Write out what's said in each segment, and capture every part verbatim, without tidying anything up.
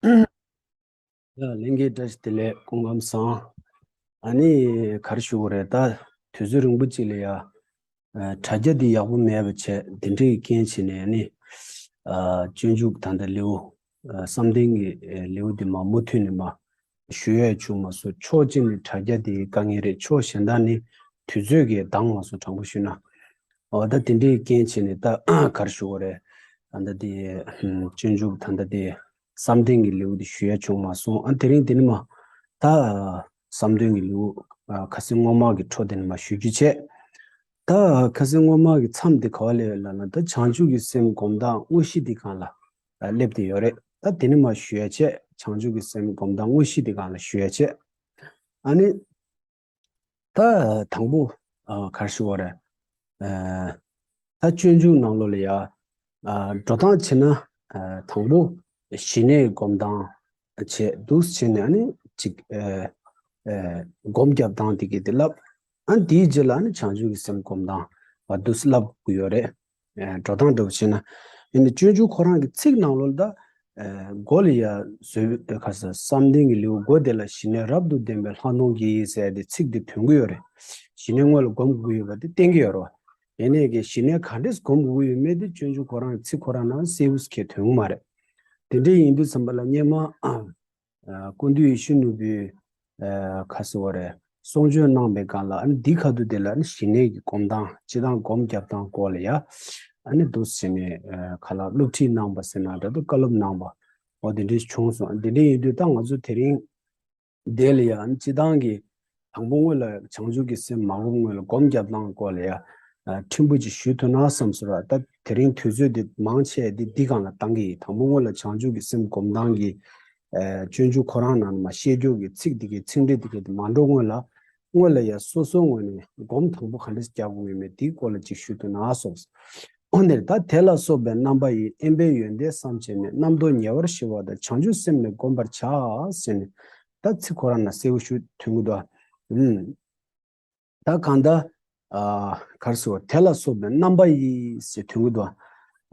ཡ་ལྷན་རྒྱས་བཀྲ་ཤིས་བདེ་ལེགས། སྐུ་ཁམས་བཟང་། ཨ་ནི་ག་རེ་ཞུ་དགོས་རེད། ད་དུས་ཚོད་རིང་པོ་ཅིག་ལ་ཡ་ཨ་དྲ་རྒྱ་འདི་ཡག་པོ་མེད་པ་བྱས། དེ་འདྲའི་རྐྱེན་བྱས་ནས་ཨ་ནི་ཨ་སྤྱོད་འཇུག་ད་ལྟ་ལེའུ་ཨ་བསམ་གཏན་གྱི་ཨ་ལེའུ་འདི་མ་མུ་མཐུད་ནས་མ་ཞུ་ཡ་བྱུང་མ་སོང་། ཕྱོགས་གཅིག་ནས་དྲ་རྒྱ་འདི་དཀའ་ངལ་རེད། ཕྱོགས་གཞན་དག་ནི་དུས་ཚོད་ཀྱིས་འདང་མ་སོང་། དྲང་པོ་ཞུས་ན། འོ་ད་དེ་འདྲའི་རྐྱེན་བྱས་ནས་ད་ག་རེ་ཞུ་དགོས་རེད། ད་ལྟ་དེ་ཨ་སྤྱོད་འཇུག་ད་ལྟ་དེ་བསམ་གཏན་གྱི་ལེའུ་དེ་ཞུ་ཡ་བྱུང་མ་སོང་། ཨ་དེ་རིང་དེ་ནི་མ་ད་བསམ་གཏན་གྱི་ལེའུ་ཨ་ཁ་སང་སྔོན་མ་གི་འཕྲོ་དེ་ནི་མ་ཞུ་རྒྱུ་བྱས། ད་ཁ་སང་སྔོན་མ་གི་མཚམས་དེ་ག་བ་ལ་ཡོད་ལབ་ན། ད་བྱང་ཆུབ་ཀྱི་སེམས་སྒོམ་སྟངས་དངོས་གཞི་དེ་སྒང་ལ་ཨ་སླེབས་བསྡད་ཡོད་རེད། ད་དེ་ནི་མ་ཞུ་ཡ་བྱས། བྱང་ཆུབ་ཀྱི་སེམས་སྒོམ་སྟངས་དངོས་གཞི་དེ་སྒང་ལ་ཞུ་ཡ་བྱས། ཨ་ནི། ད་དང་པོ་ཨ་ག་རེ་ཞུ་དགོས་རེད། ཨ་ད་སྤྱོད་འཇུག་ནང་ལོགས་ལ་ཡ་ཨ་འགྲོ་སྟངས་བྱས་ན། ཨ་དང་པོ་ཞི་གནས་སྒོམ་སྟངས་བྱས་འདུག་བྱས་ནས་ཨ་ནི་ཅིག་ཨ་ཨ་སྒོམ་རྒྱབ་སྟངས་དེ་གི་དེ་བསླབ། ཨ་དེའི་རྗེས་ལ་ཨ་ནི་བྱང་ཆུབ་ཀྱི་སེམས་སྒོམ་སྟངས་བ་འདུག་བསླབ་དགོས་ཡོད་རེད། ཨ་འགྲོ་སྟངས་འདྲ་བོ་བྱས་ན། ཡིན་ནའི་སྤྱོད་འཇུག་ཁོ་རང་གི་ཚིག་ནང་ལོགས་ལ་ད། ཨ་མགོ་ལ་ཡ་བཟོས་ཁ་ས་བསམ་གཏན་གྱི་ལེའུ་མགོ་དེ་ལ་ཞི་གནས་རབ་ཏུ་ལྡན་པའི་ལྷག་མཐོང་གིས་ཟེར་ཏེ་ཚིག་འདི་ཐོན་གྱི་ཡོད་རེད། ཞི་གནས་སྔོན་ལ་སྒོམ་དགོས་ཀྱི་ཡོད་པ་དེ་བསྟན་གྱི་ཡོད་རེད་བ། ཡིན་ནའི་གི་ཞི་གནས་ག་འདྲས་སྒོམ་དགོས་ཀྱི་ཡོད་མེད་དེ་སྤྱོད་འཇུག་ཁོ་རང་གི་ཚིག་ཁོ་རང་ནང་གསལ་པོ་ཞིག་ཐོན་གྱི་མ་རེད། དེ་འདྲས་ཡིན་དུས་ཙམ་པ་ལ་སྔོན་མ། ཨ་ཀུན་འདུས་ཡེ་ཤེས་ནོར་བུས་ཨ་ག་རེ་ཟེར་དགོས་རེད། གསུང་ཆོས་གནང་བའི་སྒང་ལ་ཨ་ནི་འདི་ཁ་ཐུག་དེ་ལ་ཨ་ནི་ཞི་གནས་ཀྱི་སྒོམ་སྟངས་སྤྱིར་བཏང་སྒོམ་རྒྱབ་སྟངས་སྐོར་ལ་ཡ། ཨ་ནི་འདུག་སེ་བྱས་ནས་ཨ་ག་ལ་སློབ་ཁྲིད་གནང་བ་ཟེར་ན་འདྲ་འདུག་བཀའ་སློབ་གནང་བ། འོ་དེ་འདྲས་བྱུང་སོང་། དེ་འདྲས་ཡིན་དུས་ད་ང་ཚོ་དེ་རིང་དེ་ལ་ཡ་ཨ་ནི་སྤྱིར་བཏང་གི་དང་པོ་སྔོན་ལ་བྱང་ཆུབ་ཀྱི་སེམས་མ་སྒོམ་སྔོན་ལ་སྒོམ་རྒྱབ་སྟངས་སྐོར་ལ་ཡ། ཨ་ཕྲན་བུ་ཅིག་ཞུས་ཐུབ་ན་བསམ་སོང་ར། ད་དེ་རིང་དུས་ཚོད་འདི་མང་ཆེ་འདི་འདི་སྒང་ལ་བཏང་གི་ཡིན། དང་པོ་སྔོན་ལ་བྱང་ཆུབ་ཀྱི་སེམས་སྒོམ་སྟངས་ཀྱི་ཨ་སྤྱོད་འཇུག་ཁོ་རང་ནང་ནས་མ་བཤད་རྒྱུ་གི་ཚིག་འདི་གའི་ཚིག་འགྲེལ་འདི་གའི་དེ་མ་འགྲོ་སྔོན་ལ། སྔོན་ལ་ཡ་སོ་སོའི་ངོས་ནས་སྒོམ་དང་པོ་ག་འདྲས་རྒྱག་དགོས་ཡོད་མེད་འདིའི་སྐོར་ལ་ཅིག་ཞུས་ཐུབ་ན་བསམ་སོང་། འོ་ནས་ད་དེ་ལ་སོགས་པའི་རྣམ་པ་ཡིས། དབེན་པའི་ཡོན་ཏན་བསམ་བྱས་ནས། རྣམ་རྟོག་ཉེ་བར་ཞི་བ་དང་། བྱང་ཆུབ་སེམས་ནི་བསྒོམ་པར་བྱ། ཟེར་ནས་ད་ཚིག་ཁོ་རང་ན་གསལ་པོ་ཞིག་ཐོན་གྱི་འདུག་ཨ། ཨུམ། ད་གང་ལྟར་ཨ་ག་རེ་ཟེར་བ། དེ་ལ་སོགས་པའི་རྣམ་པ་ཡིས་ཟེར་ཐོན་གྱི་འདུག་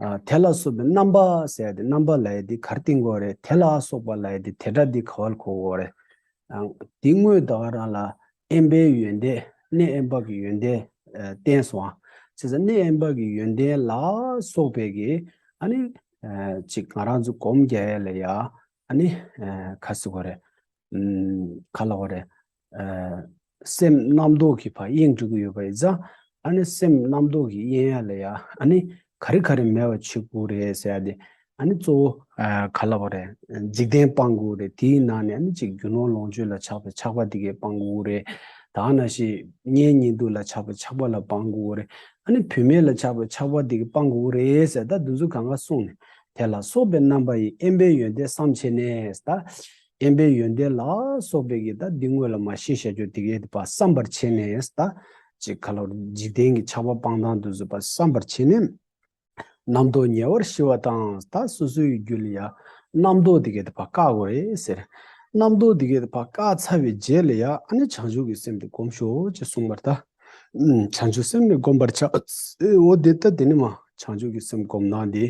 ཨ། ཨ་དེ་ལ་སོགས་པའི་རྣམ་པ་ཟེར་ཡ་དེ་རྣམ་པ་ལབ་ཡ་དེ་ག་རེ་བསྟན་གྱི་ཡོད་རེད། དེ་ལ་སོགས་པ་ལབ་ཡ་དེ་དེ་སྒྲ་དེ་ག་བ་ལ་གོ་དགོས་རེད། ཨ་དེ་དངོས་ད་ག་རང་ལ་དབེན་པའི་ཡོན་ཏན། གནས་དབེན་པ་གི་ཡོན་ཏན་ཨ་བསྟན་སོང་ཨ། བྱས་ཙང་གནས་དབེན་པ་གི་ཡོན་ཏན་ལ་སོགས་པའི་གི་ཨ་ནི་ཨ་ཅིག་ང་རང་ཚོ་སྒོམ་རྒྱག་ཡ་ལ་ཡ་ཨ་ནི་ཨ་ག་རེ་ཟེར་དགོས་རེད། ཨུམ། ག་ལབ་དགོས་རེད། ཨ་སེམས་རྣམ་རྟོག་གིས་ཕར་གཡེང་འགྲོ་གི་ཡོད་པ་ཡིན་ཙང་། ཨ་ནི་སེམས་རྣམ་རྟོག་གིས་གཡེང་ཡ་ལ་ཡ་ཨ་ནི་ག་རེ་ག་རེ་མེད་པ་བྱེད་དགོས་རེད་ཟེར་ཡ་དེ། ཨ་ནི་གཙོ་བོ་ཨ་ག་ལབ་དགོས་རེད། འཇིག་རྟེན་སྤང་དགོས་རེད། དེའི་ནང་ནས་ཨ་ནི་ཅིག་རྒྱུ་ནོར་ལོངས་སྤྱོད་ལ་ཆགས་པའི་ཆགས་པ་དེ་གས་སྤང་དགོས་རེད། ད་ནང་བཞིན་གཉེན་ཉེ་དུ་ལ་ཆགས་པའི་ཆགས་པ་ལ་སྤང་དགོས་རེད། ཨ་ནི་བུད་མེད་ལ་ཆགས་པའི་ཆགས་པ་དེ་གས་སྤང་དགོས་རེད་ཟེར། ད་འདི་ཚོ་གང་ག་གསུངས་ནས། དེ་ལ་སོགས་པའི་རྣམ་པ་ཡིས། དབེན་པའི་ཡོན་ཏན་བསམ་བྱས་ནས། ད་དབེན་པའི་ཡོན་ཏན་ལ་སོགས་པའི་གི་ད་འདི་སྔོན་ལ་མ་ཤེས་བྱ་རྒྱུ་དེ་གས་དེ་ཕར་བསམ་པར་བྱས་ནས། ད་ཅིག་ག་ལ་འཇིག་རྟེན་གྱི་ཆགས་པ་སྤང་སྟངས་དེ་ཚོ་ཕར་བསམ་པར་བྱས་ནས། རྣམ་རྟོག་ཉེ་བར་ཞི་བ་དང་། ད་སོ་སོའི་རྒྱུད་ལ་ཡ་རྣམ་རྟོག་དེ་གས་དེ་ཕར་བཀག་དགོས་རེད་ཟེར། རྣམ་རྟོག་དེ་གས་དེ་ཕར་བཀག་ཚར་བའི་རྗེས་ལ་ཡ་ཨ་ནི་བྱང་ཆུབ་ཀྱི་སེམས་དེ་སྒོམ་ཤོག་ཅེས་གསུངས་པར་ད། ཨུམ། བྱང་ཆུབ་སེམས་ནི་བསྒོམ་པར་བྱ། འོ་དེ་ལྟ་དེ་ནི་མ་བྱང་ཆུབ་ཀྱི་སེམས་སྒོམ་སྟངས་དེ་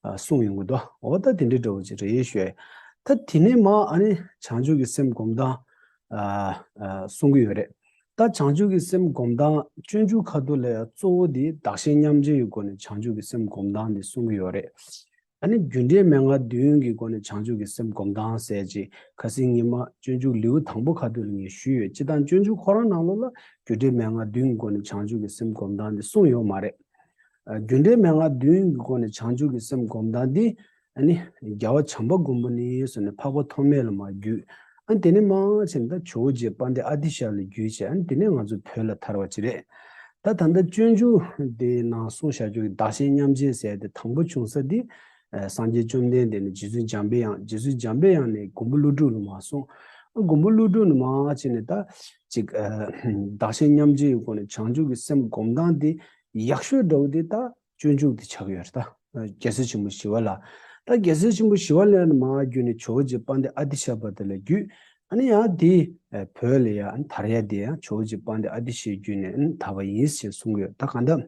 ཨ་གསུངས་ཡོང་གི་འདུག་འོ་ད་དེ་འདྲའི་འདྲ་བོ་ཅིག་རེད་ཞུ། ད་དེ་ནས་མ་ཨ་ནི་བྱང་ཆུབ་ཀྱི་སེམས་སྒོམ་སྟངས་ཨ་ཨ་གསུང་གི་ཡོད་རེད། ད་བྱང་ཆུབ་ཀྱི་སེམས་སྒོམ་སྟངས་སྤྱོད་འཇུག་ཁ་ཐུག་ལ་ཡང་གཙོ་བོ་དེ་བདག་གཞན་མཉམ་བརྗེ་ཡི་སྒོ་ནས་བྱང་ཆུབ་ཀྱི་སེམས་སྒོམ་སྟངས་དེ་གསུང་གི་ཡོད་རེད། ཨ་ནི་རྒྱུ་འབྲས་མན་ངག་བདུན་གྱི་སྒོ་ནས་བྱང་ཆུབ་ཀྱི་སེམས་སྒོམ་སྟངས་ཟེར་ཅིག་ཁ་སང་ཉི་མ་སྤྱོད་འཇུག་ལེའུ་དང་པོ་ཁ་ཐུག་ལ་ངས་ཞུས་ཡོད། སྤྱིར་བཏང་སྤྱོད་འཇུག་ཁོ་རང་ནང་ལོགས་ལ་རྒྱུ་འབྲས་མན་ངག་བདུན་གྱི་སྒོ་ནས་བྱང་ཆུབ་ཀྱི་སེམས་སྒོམ་སྟངས་དེ་གསུངས་ཡོད་མ་རེད། ཨ་རྒྱུ་འབྲས་མན་ངག་བདུན་གྱི་སྒོ་ནས་བྱང་ཆུབ་ཀྱི་སེམས་སྒོམ་སྟངས་འདི། ཨ་ནི་རྒྱལ་བ་བྱམས་པ་མགོན་པོ་ནས་བཟུང་ནས་འཕགས་པ་ཐོགས་མེད་ལ་མར་བརྒྱུད། ཨ་ནི་དེ་ནས་མར་ཕྱིན་ད་ཇོ་བོ་རྗེ་དཔལ་ལྡན་ཨ་ཏི་ཤ་ལ་བརྒྱུད་བྱས། ཨ་ནི་དེ་ནས་ང་ཚོ་བོད་ལ་དར་བ་ཅིག་རེད། ད་ད་ལྟ་སྤྱོད་འཇུག་དེའི་ནང་གསུངས་བཞག་རྒྱུ་གི་བདག་གཞན་མཉམ་བརྗེ་ཟེར་དེ་དང་པོ་བྱུང་ས་འདི། ཨ་སངས་རྒྱས་བཅོམ་ལྡན་འདས་ནས་རྗེ་བཙུན་འཇམ་པའི་དབྱངས། རྗེ་བཙུན་འཇམ་པའི་དབྱངས་ནས་མགོན་པོ་ཀླུ་སྒྲུབ་ལ་མར་གསུངས། ཨ་མགོན་པོ་ཀླུ་སྒྲུབ་ནས་མར་ཕྱིན་ནས་ད་ཅིག་ཨ་བདག་གཞན་མཉམ་བརྗེའི་སྒོ་ནས་བྱང་ཆུབ་ཀྱི་སེམས་སྒོམ་སྟངས་དེ་ཡག་ཤོས་འདྲ་བོ་དེ་ད་སྤྱོད་འཇུག་དེ་ཆགས་ཡོད་རེད། ད་རྒྱལ་སྲས་ཆེན་པོ་ཞི་བ་ལྷ། ད་རྒྱལ་སྲས་ཆེན་པོ་ཞི་བ་ལྷ་ནས་མར་བརྒྱུད་ནས་ཇོ་བོ་རྗེ་དཔལ་ལྡན་ཨ་ཏི་ཤ་པ་དེ་ལ་བརྒྱུད། ཨ་ནི་ཡང་དེ་བོད་ལ་ཡང་དར་ཡ་དེ་ཡང་ཇོ་བོ་རྗེ་དཔལ་ལྡན་ཨ་ཏི་ཤ་བརྒྱུད་ནས་དར་བ་ཡིན་ཞེས་གསུང་གི་ཡོད། ད་གང་ལྟར།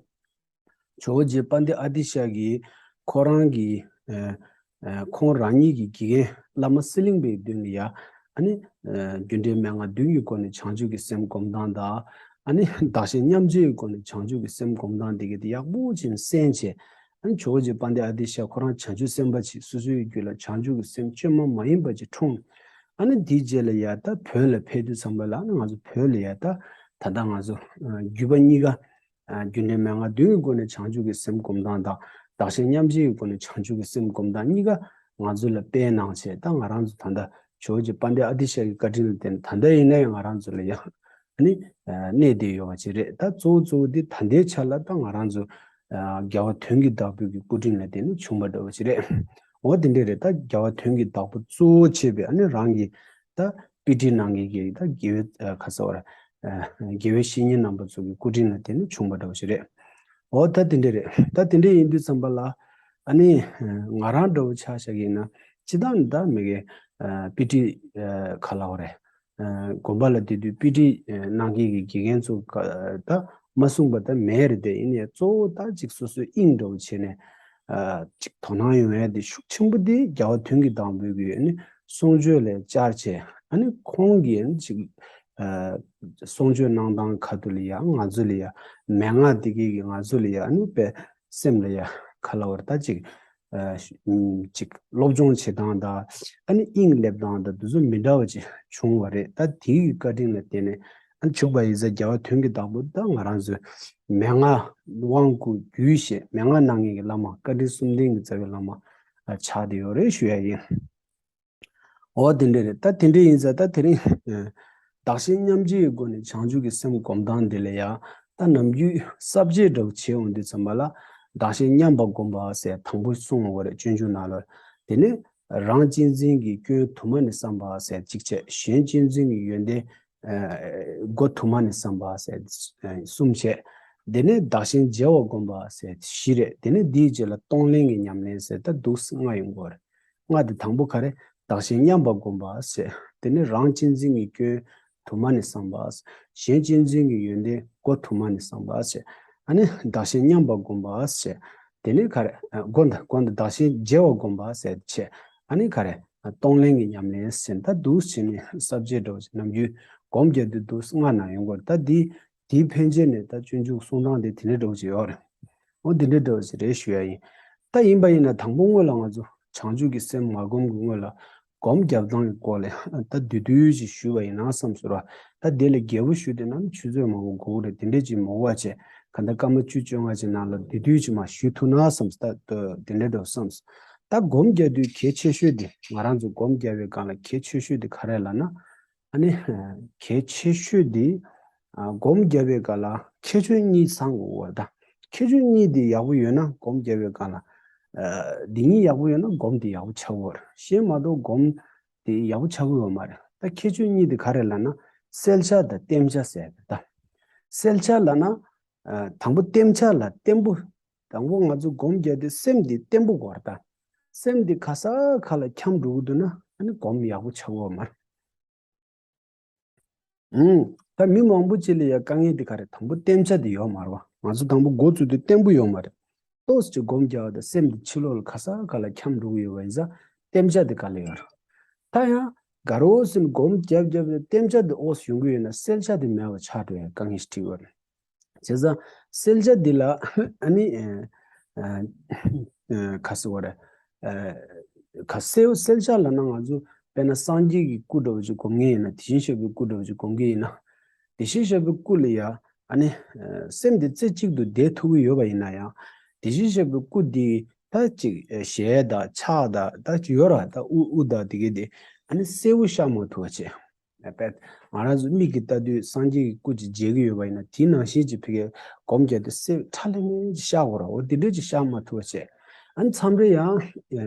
ཇོ་བོ་རྗེ་དཔལ་ལྡན་ཨ་ཏི་ཤ་གིས་ཁོ་རང་གི་ཨ་ ཨ་ཁོང་རང་ཉིད་ཀྱི་དགེ་རྒན་བླ་མ་གསེར་གླིང་པའི་མདུན་ལ་ཡ། ཨ་ནི་ཨ་རྒྱུ་འབྲས་མན་ངག་བདུན་གྱི་སྒོ་ནས་བྱང་ཆུབ་ཀྱི་སེམས་སྒོམ་སྟངས་དང་། ཨ་ནི་བདག་གཞན་མཉམ་བརྗེའི་སྒོ་ནས་བྱང་ཆུབ་ཀྱི་སེམས་སྒོམ་སྟངས་དེ་ག་དེ་ཡག་པོ་ཅིག་གསན་བྱས། ཨ་ནི་ཇོ་བོ་རྗེ་དཔལ་ལྡན་ཨ་ཏི་ཤ་ཁོ་རང་བྱང་ཆུབ་སེམས་དཔའ་ཅིག་སོ་སོའི་རྒྱུད་ལ་བྱང་ཆུབ་ཀྱི་སེམས་བཅོས་མ་མ་ཡིན་པ་ཅིག་འཁྲུངས། ཨ་ནི་དེའི་རྗེས་ལ་ཡ་ད་བོད་ལ་ཕེབས་དུས་ཙམ་པ་ལ། ཨ་ནི་ང་ཚོ་བོད་ལ་ཡ་ད་ད་ལྟ་ང་ཚོ་ཨ་བརྒྱུད་པ་གཉིས་ཀ། ཨ་རྒྱུ་འབྲས་མན་ངག་བདུན་གྱི་སྒོ་ནས་བྱང་ཆུབ་ཀྱི་སེམས་སྒོམ་སྟངས་དང་། བདག་གཞན་མཉམ་བརྗེའི་སྒོ་ནས་བྱང་ཆུབ་ཀྱི་སེམས་སྒོམ་སྟངས་གཉིས་ཀ་ང་ཚོ་ལ་སྤེལ་གནང་བྱས། ད་ང་རང་ཚོ་ད་ལྟ་ཇོ་བོ་རྗེ་དཔལ་ལྡན་ཨ་ཏི་ཤ་གི་བཀའ་དྲིན་ལ་བརྟེན་ནས་ད་ལྟ་ཡིན་ན་ཡང་ང་རང་ཚོ་ལ་ཡང་ཨ་ནི་ཨ་གནས་བསྡད་ཡོད་པ་ཅིག་རེད། ད་གཙོ་བོ་གཙོ་བོ་འདི་ད་ལྟའི་ཆ་ལ་ད་ང་རང་ཚོ་ཨ་རྒྱལ་བ་དོན་གྱི་བདག་པོའི་གི་སྐུ་དྲིན་ལ་བརྟེན་ནས་བྱུང་བ་འདྲ་བོ་ཅིག་རེད། འོ་དེ་འདྲས་རེད། ད་རྒྱལ་བ་དོན་གྱི་བདག་པོ་གཙོ་བོ་བྱས་པའི་ཨ་ནི་རང་གི་ད་དཔེ་ཁྲིད་གནང་མཁན་གྱི་ད་དགེ་བའི་ཨ་ག་ཟེར་བ་རེད། ཨ་དགེ་བའི་བཤེས་གཉེན་རྣམ་པ་ཚོ་གི་སྐུ་དྲིན་ལ་བརྟེན་ནས་བྱུང་བ་འདྲ་བོ་ཞིག་རེད། འོ་ད་དེ་འདྲས་རེད། ད་དེ་འདྲས་ཡིན་དུས་ཙམ་པ་ལ་ཨ་ནི་ང་རང་འདྲ་བོ་ཆ་བཞག་གི་ཡིན་ན། སྤྱིར་བཏང་ནི་ད་མི་གི་ཨ་དཔེ་ཁྲིད་ཨ་ག་ལབ་དགོས་རེད། ཨ་དགོན་པ་ལ་བསྡད་དུས་དཔེ་ཁྲིད་ཨ་གནང་མཁན་གྱི་དགེ་རྒན་ཚོ་ག་ད་མ་གསུངས་པ་ད་མེད་རེད་དེ། ཡིན་ནའི་གཙོ་བོ་ད་ཅིག་སོ་སོའི་དབྱིངས་འདྲ་བོ་བྱས་ནས་ཨ་ཅིག་དོ་སྣང་ཡོང་ཡ་དེ་ཤུགས་ཆེན་པོ་དེ་རྒྱལ་བ་དོན་གྱི་བདག་པོའི་གི་ཨ་ནི་གསུང་ཆོས་ལ་བཅར་བྱས། ཨ་ནི་ཁོང་གིས་ཨ་ནི་ཅིག་ཨ་གསུང་ཆོས་གནང་སྟངས་ཁ་ཐུག་ལ་ཡ་ང་ཚོ་ལ་ཡ་མན་ངག་འདི་གའི་གི་ང་ཚོ་ལ་ཡ་ཨ་ནི་དཔེ་སེམས་ལ་ཡ་ག་ལབ་དགོས་རེད། ད་ཅིག་ཨ་ཅིག་སློབ་སྦྱོང་བྱེད་སྟངས་དང་། ཨ་ནི་དབྱིངས་སླེབས་སྟངས་དང་དེ་ཚོ་མི་འདྲ་བ་ཅིག་བྱུང་བ་རེད། ད་དེའི་གི་བཀའ་དྲིན་ལ་བརྟེན་ནས་ཨ་ནི་བྱུང་བ་ཡིན་ཙང་རྒྱལ་བ་དོན་གྱི་བདག་པོ་ད་ང་རང་ཚོའི་མན་ངག་དབང་བསྐུར་རྒྱུད་བཤད་མན་ངག་གནང་མཁན་གྱི་བླ་མ། བཀའ་དྲིན་གསུམ་ལྡན་གྱི་རྩ་བའི་བླ་མ་ཨ་ཆགས་བསྡད་ཡོད་རེད་ཞུ་ཡ་ཡིན། འོ་དེ་འདྲས་རེད། ད་དེ་འདྲས་ཡིན་ཙང་ད་དེ་རིང་ཨ་བདག་གཞན་མཉམ་བརྗེའི་སྒོ་ནས་བྱང་ཆུབ་ཀྱི་སེམས་སྒོམ་སྟངས་འདི་ལ་ཡ། ད་ནམ་རྒྱུན་ས་བཅད་འདྲ་བོ་བྱེད་འོང་དུས་ཙམ་པ་ལ། བདག་གཞན་མཉམ་པར་བསྒོམ་པ་ཟེར་དང་པོ་གསུང་འོང་བ་རེད། སྤྱོད་འཇུག་ནང་ལ། དེ་ནས་རང་གཅེས་འཛིན་གྱི་སྐྱོན་དུ་མ་ནས་བསམ་པ་ཟེར་གཅིག་བྱས། གཞན་གཅེས་འཛིན་གྱི་ཡོན་ཏན་ཨ་སྒོ་དུ་མ་ནས་བསམ་པ་ཟེར་ཨ་གསུམ་བྱས། དེ་ནས་བདག་གཞན་བརྗེ་བར་བསྒོམ་པ་ཟེར་བཞི་རེད། དེ་ནས་དེའི་རྗེས་ལ་གཏོང་ལེན་གྱི་ཉམས་ལེན་ཟེར་ད་འདུག་སེ་ལྔ་ཡོང་གི་ཡོད་རེད། ལྔ་དེ་དང་པོ་ག་རེ། བདག་གཞན་མཉམ་པར་བསྒོམ་པ་ཟེར། དེ་ནས་རང་གཅེས་འཛིན་གྱི་སྐྱོན་དུ་མ་ནས་བསམ་པ། གཞན་གཅེས་འཛིན་གྱི་ཡོན་ཏན་སྒོ་དུ་མ་ནས་བསམ་པ་ཟེར། ཨ་ནི་བདག་གཞན་མཉམ་པར་བསྒོམ་པ་ཟེར། དེ་ནས་ག་རེ། ཨ་སྒོ་འདི་སྒོ་འདི་བདག་གཞན་བརྗེ་བར་བསྒོམ་པ་ཟེར་བྱས། ཨ་ནི་ག་རེ། ཨ་གཏོང་ལེན་གྱི་ཉམས་ལེན་ཟེར། ད་འདུག་སེ་བྱས་ནས་ས་བཅད་འདྲ་བོ་ཞིག་ནམ་རྒྱུན་སྒོམ་རྒྱག་དུས་འདུག་སེ་ལྔ་ནང་ཡོང་གི་ཡོད་རེད། ད་འདི་དེའི་ཕན་ཆད་ནས་ད་སྤྱོད་འཇུག་གསུང་སྟངས་དེ་དེ་འདྲ་འདྲ་བོ་ཞིག་ཡོད་རེད། འོ་འདི་འདྲ་འདྲ་བོ་ཞིག་རེད་ཞུ་ཡ་ཡིན། ད་ཡིན་པ་ཡིན་ན་དང་པོ་སྔོན་ལ་ང་ཚོ་བྱང་ཆུབ་ཀྱི་སེམས་མ་སྒོམ་གྱི་སྔོན་ལ་སྒོམ་རྒྱབ་སྟངས་ཀྱི་སྐོར་ལ་ད་བསྡུས་བསྡུས་ཤིག་ཞུས་པ་ཡིན་ན་བསམ་སོང་ར། ད་དེ་ལས་རྒྱས་པོ་ཞུ་བསྡད་ན་ཆུ་ཚོད་མང་པོ་འགོར་གི་རེད། དེ་འདྲས་ཅིག་མ་འོངས་པ་བྱས་ག་ད་སྐར་མ་བཅུ་བཅོ་ལྔ་ཅིག་ནང་ལ་བསྡུས་བསྡུས་ཅིག་མར་ཞུ་ཐུབ་ན་བསམ་སོང་། ད་དེ་འདྲས་འདྲ་བསམ་སོང་། ད་སྒོམ་རྒྱག་དུས་གལ་ཆེ་ཤོས་དེ། ང་རང་ཚོ་སྒོམ་རྒྱག་པའི་སྒང་ལ་གལ་ཆེ་ཤོས་དེ་ག་རེ་ལབ་ན། ཨ་ནི་གལ་ཆེ་ཤོས་དེ་ཨ་སྒོམ་རྒྱག་པའི་སྐབས་ལ་ཁྱད་ཆོས་གཉིས་ཚང་དགོས་པ་རེད། ད་ཁྱད་ཆོས་གཉིས་དེ་ཡག་པོ་ཡོད་ན་སྒོམ་རྒྱག་པའི་སྐབས་ལ་ཨ་འདི་གཉིས་ཡག་པོ་ཡོད་ན་སྒོམ་དེ་ཡག་པོ་ཆགས་ཀྱི་ཡོད་རེད། གཞན་མ་གཏོགས་སྒོམ་དེ་ཡག་པོ་ཆགས་ཀྱི་ཡོད་མ་རེད། ད་ཁྱད་ཆོས་གཉིས་དེ་ག་རེ་ལབ་ན། གསལ་ཆ་དང་བརྟན་ཆ་ཟེར་ཡ་རེད། ད་གསལ་ཆ་ལབ་ན་ཨ་དང་པོ་བརྟན་ཆ་ལ་བརྟན་པོ། དང་པོ་ང་ཚོ་སྒོམ་རྒྱག་དུས་སེམས་དེ་བརྟན་པོ་དགོས་རེད། ད་སེམས་དེ་ག་ས་ག་ལ་འཁྱམས་འགྲོ་གི་འདུག་ན་ཨ་ནི་སྒོམ་ཡག་པོ་ཆགས་ཀྱི་ཡོད་མ་རེད། ཨུམ། ད་མི་མང་པོ་ཅིག་ལ་ཡ་དཀའ་ངལ་དེ་ག་རེ། དང་པོ་བརྟན་ཆ་དེ་ཡོད་མ་རེད་པ། ང་ཚོ་དང་པོ་འགོ་བཙུགས་དུས་བརྟན་པོ་ཡོད་མ་རེད། ཏོག་ཙམ་ཅིག་སྒོམ་རྒྱག་པ་དང་སེམས་དེ་ཕྱི་ལོགས་ལ་ག་ས་ག་ལ་འཁྱམས་འགྲོ་གི་ཡོད་པ་ཡིན་ཙང་བརྟན་ཆ་དེ་ག་ལ་ཡོད་རེད། ད་ཡང་དགའ་རོགས་ཟེར་ནས་སྒོམ་རྒྱབ་རྒྱབ་ནས་བརྟན་ཆ་དེ་ཨོ་ཙམ་ཡོང་གི་ཡོད་ན་གསལ་ཆ་དེ་མེད་པ་ཆགས་འགྲོ་ཡ་དཀའ་ངལ་ཞིག་འཕྲད་ཀྱི་ཡོད་རེད། བྱས་ཙང་གསལ་ཆ་འདི་ལ་ཨ་ནི་ཨ་ཨ་ག་ཟེར་དགོས་རེད། ཨ་ག་གསལ་གསལ་ཆ་ལབ་ན་ང་ཚོ་དཔེར་ན་སངས་རྒྱས་ཀྱི་སྐུ་འདྲ་བོ་ཅིག་སྒོམ་མཁན་ཡིན་ན། དེ་བཞིན་གཤེགས་པའི་སྐུ་འདྲ་བོ་ཅིག་སྒོམ་མཁན་ཡིན་ན། དེ་བཞིན་གཤེགས་པའི་སྐུ་ལ་ཡ་ཨ་ནི་ཨ་སེམས་འདི་རྩེ་གཅིག་ཏུ་བསྡད་ཐུབ་ཀྱི་ཡོད་པ་ཡིན་ན་ཡང་། དེ་བཞིན་གཤེགས་པའི་སྐུ་འདི་ད་ཅིག་ཨ་ཞལ་དང་ཕྱག་དང་ད་ཅིག་ཡོད་ར། ད་དབུ་དབུ་དང་དེ་གའི་དེ་ཨ་ནི་གསལ་པོ་ཤར་མ་ཐུབ་པ་བྱས། དཔེ་ང་རང་ཚོ་མིག་གིས་ལྟ་དུས་སངས་རྒྱས་ཀྱི་སྐུ་ཅིག་མཇལ་གྱི་ཡོད་པ་ཡིན་ན། དེའི་ནང་བཞིན་གྱི་ཕ་གིའི་སྒོམ་རྒྱག་དུས་གསལ་ཁྲ་ལེ་མེ་ཅིག་ཤར་དགོས་ར། འོ་དེ་འདྲ་ཅིག་ཤར་མ་ཐུབ་པ་བྱས། ཨ་ནི་མཚམས་རེ་ཡང་ཨ་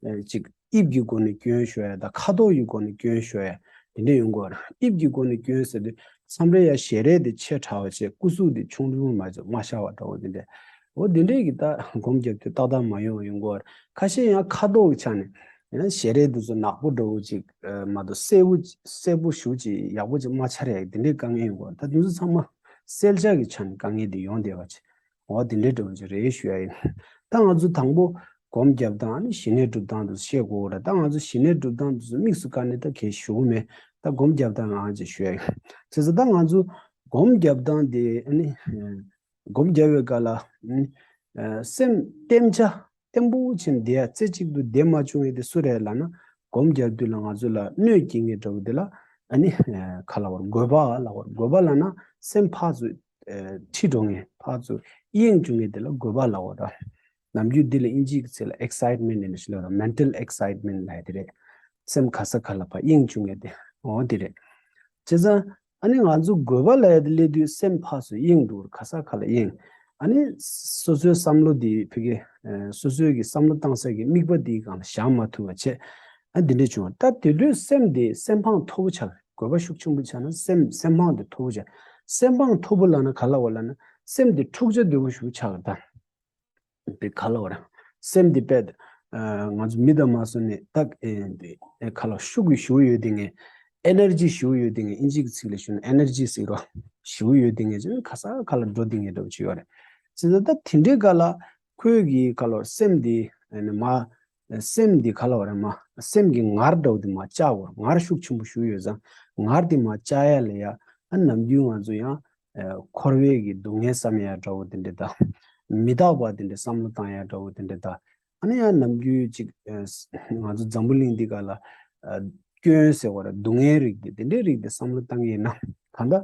ཨ་ཅིག་དབྱིབས་ཀྱི་སྒོ་ནས་སྐྱོན་ཤོར་ཡ་དང་ཁ་དོག་གི་སྒོ་ནས་སྐྱོན་ཤོར་ཡ་དེ་འདྲ་ཡོང་གི་ཡོད་ར། དབྱིབས་ཀྱི་སྒོ་ནས་སྐྱོན་ཟེར་དུས་མཚམས་རེ་ཡང་ཞལ་རས་དེ་ཆེ་དྲགས་པ་བྱས། སྐུ་གཟུགས་དེ་ཆུང་ཆུང་མ་མ་ཤར་བ་འདྲ་བོ་དེ་འདྲ། འོ་དེ་འདྲས་ཀྱི་ད་སྒོམ་རྒྱབ་དུས་ཏག་ཏག་མ་ཡོང་བ་ཡོང་གི་ཡོད་ར། ཁ་ཤས་ཡང་ཁ་དོག་གི་ཆ་ནས། ཡང་ན་ཞལ་རས་དེ་ཚོ་ནག་པོ་འདྲ་བོ་ཅིག་ཨ་མ་གཏོགས་གསལ་པོ་གསལ་པོ་ཞེ་པོ་ཅིག་ཡག་པོ་ཅིག་མ་འཆར་ཡ་དེ་འདྲའི་དཀའ་ངལ་ཡོང་གི་ཡོད། ད་དེ་ཚོ་ཚང་མ་གསལ་ཆ་གི་ཆ་ནས་དཀའ་ངལ་དེ་ཡོང་བསྡད་པ་ཅིག་འོ་དེ་འདྲའི་འདྲ་བོ་ཅིག་རེད་ཞུ་ཡ་ཡིན། ད་ང་ཚོ་དང་པོ་ སྒོམ་རྒྱབ་སྟངས་ནི་ཞི་གནས་སྒྲུབ་སྟངས་དུ་བཤད་དགོས་ར། ད་ང་ཚོ་ཞི་གནས་སྒྲུབ་སྟངས་དུ་དམིགས་སུ་བཀར་ནས་ད་གས་ཞུ་གི་མེད། ད་སྒོམ་རྒྱབ་སྟངས་ཨང་ཅིག་ཞུ་ཡ་ཡིན། བྱས་ཙང་ད་ང་ཚོ་སྒོམ་རྒྱབ་སྟངས་དེ་ནི་སྒོམ་རྒྱབ་པའི་སྐབས་ལ་ནི་སེམས་བརྟན་ཆ་བརྟན་པོ་ཅན་བསྡད་ཡ་རྩེ་གཅིག་ཏུ་བསྡད་མ་བྱུང་ཡས་དེ་སུ་རེད་ལབ་ན། སྒོམ་རྒྱབ་དུས་ལ་ང་ཚོ་ལ་གནོད་སྐྱེལ་མཁན་འདྲ་བོ་དེ་ལ་ཨ་ནི་ག་ལབ་དགོས་རེད། རྒོད་པ་ལབ་དགོས་རེད། རྒོད་པ་ལབ་ན་སེམས་ཕར་ཚུར་ཁྲིད་འགྲོ་མཁན། ཕར་ཚུར་གཡེང་བཅུག་མཁན་དེ་ལ་རྒོད་པ་ལབ་དགོས་རེད། ནམ་རྒྱུན་འདི་ལ་དབྱིན་ཇིའི་ཚིག་ལ་excitement ནས་ཞུ་ལ་mental excitement ལབ་ཡ་དེ་རེད། སེམས་ག་ས་ག་ལ་ཕར་གཡེང་བཅུག་མཁན་དེ་འོ་དེ་རེད། བྱས་ཙང་ཨ་ནི་ང་ཚོ་རྒོད་པ་ལབ་ཡ་དེ་སླེབས་དུས་སེམས་ཕར་ཚུར་གཡེང་འགྲོ་གི་རེད། ག་ས་ག་ལ་གཡེང་། ཨ་ནི་སོ་སོའི་བསམ་བློ་འདི་ཕ་གི་སོ་སོའི་གི་བསམ་བློ་བཏང་ས་གི་དམིགས་པ་འདིའི་སྒང་ལ་བཞག་མ་ཐུབ་པ་བྱས། ཨ་འདི་འདྲས་བྱུང་བ། ད་དེ་དུས་སེམས་འདི་སེམས་ཕངས་མཐོ་པོ་ཆགས། རྒོད་པ་ཤུགས་ཆེན་པོ་ཆགས་ན་སེམས་སེམས་ཕངས་འདི་མཐོ་པོ་ཆགས། སེམས་ཕངས་མཐོ་པོ་ལབ་ན་ག་ལབ་དགོས་ལབ་ན་སེམས་འདི་འཁྲུག་ཆ་དོད་པོ་ཞེ་པོ་ཆགས་གི་རེད་ད། དེ་ག་ལབ་དགོས་རེད། སེམས་འདི་དཔེ་ང་ཚོ་མི་དང་མ་སོ་ནས་ད་ཨེ་འདི་ཨེ་ག་ལབ་ཤུགས་ཀྱི་ཞེ་པོ་ཡོད་དེ་ངས་ཨེ་ནར་ཇི་ཞེ་པོ་ཡོད་དེ་ངས་དབྱིན་ཇིའི་ཚིག་ལ་ཞུ་ན་ཨེ་ནར་ཇི་ཟེར་རོ། ཞེ་པོ་ཡོད་དེ་ངས་ཅི་ག་ས་ག་ལ་འགྲོ་དེ་ངས་འདྲ་པོ་ཅིག་ཡོད་རེད། བྱས་ཙང་ད་དེ་འདྲའི་སྐབས་ལ་ཁོས་གི་ག་ལབ་སེམས་འདི་ཨེ་ནི་མ་སེམས་འདི་ག་ལབ་དགོས་རེད། མ་སེམས་ཀྱི་ངར་འདྲ་པོ་དེ་མ་བཅག་དགོས་རེད། ངར་ཤུགས་ཆེན་པོ་ཞེ་པོ་ཡོད་ཙང་ངར་དེ་མ་བཅག་ཡ་ལ་ཡ་ཨ་ནམ་རྒྱུན་ང་ཚོ་ཡང་འཁོར་བའི་གི་སྡུག་བསྔལ་བསམ་ཡ་འདྲ་པོ་དེ་འདྲ་དང་། མི་རྟག་པ་དེ་འདྲ་བསམ་བློ་བཏང་ཡ་འདྲ་པོ་དེ་འདྲ་དང་། ཨ་ནི་ཡང་ནམ་རྒྱུན་ཅིག་ང་ཚོ་འཛམ་བུ་གླིང་འདི་ག་ལ་སྐྱོན་ཟེར་བ་རེད། སྡུག་བསྔལ་རིགས་དེ་དེ་འདྲའི་རིགས་དེ་བསམ་བློ་བཏང་གི་ཡིན་ན་གང་ལྟར་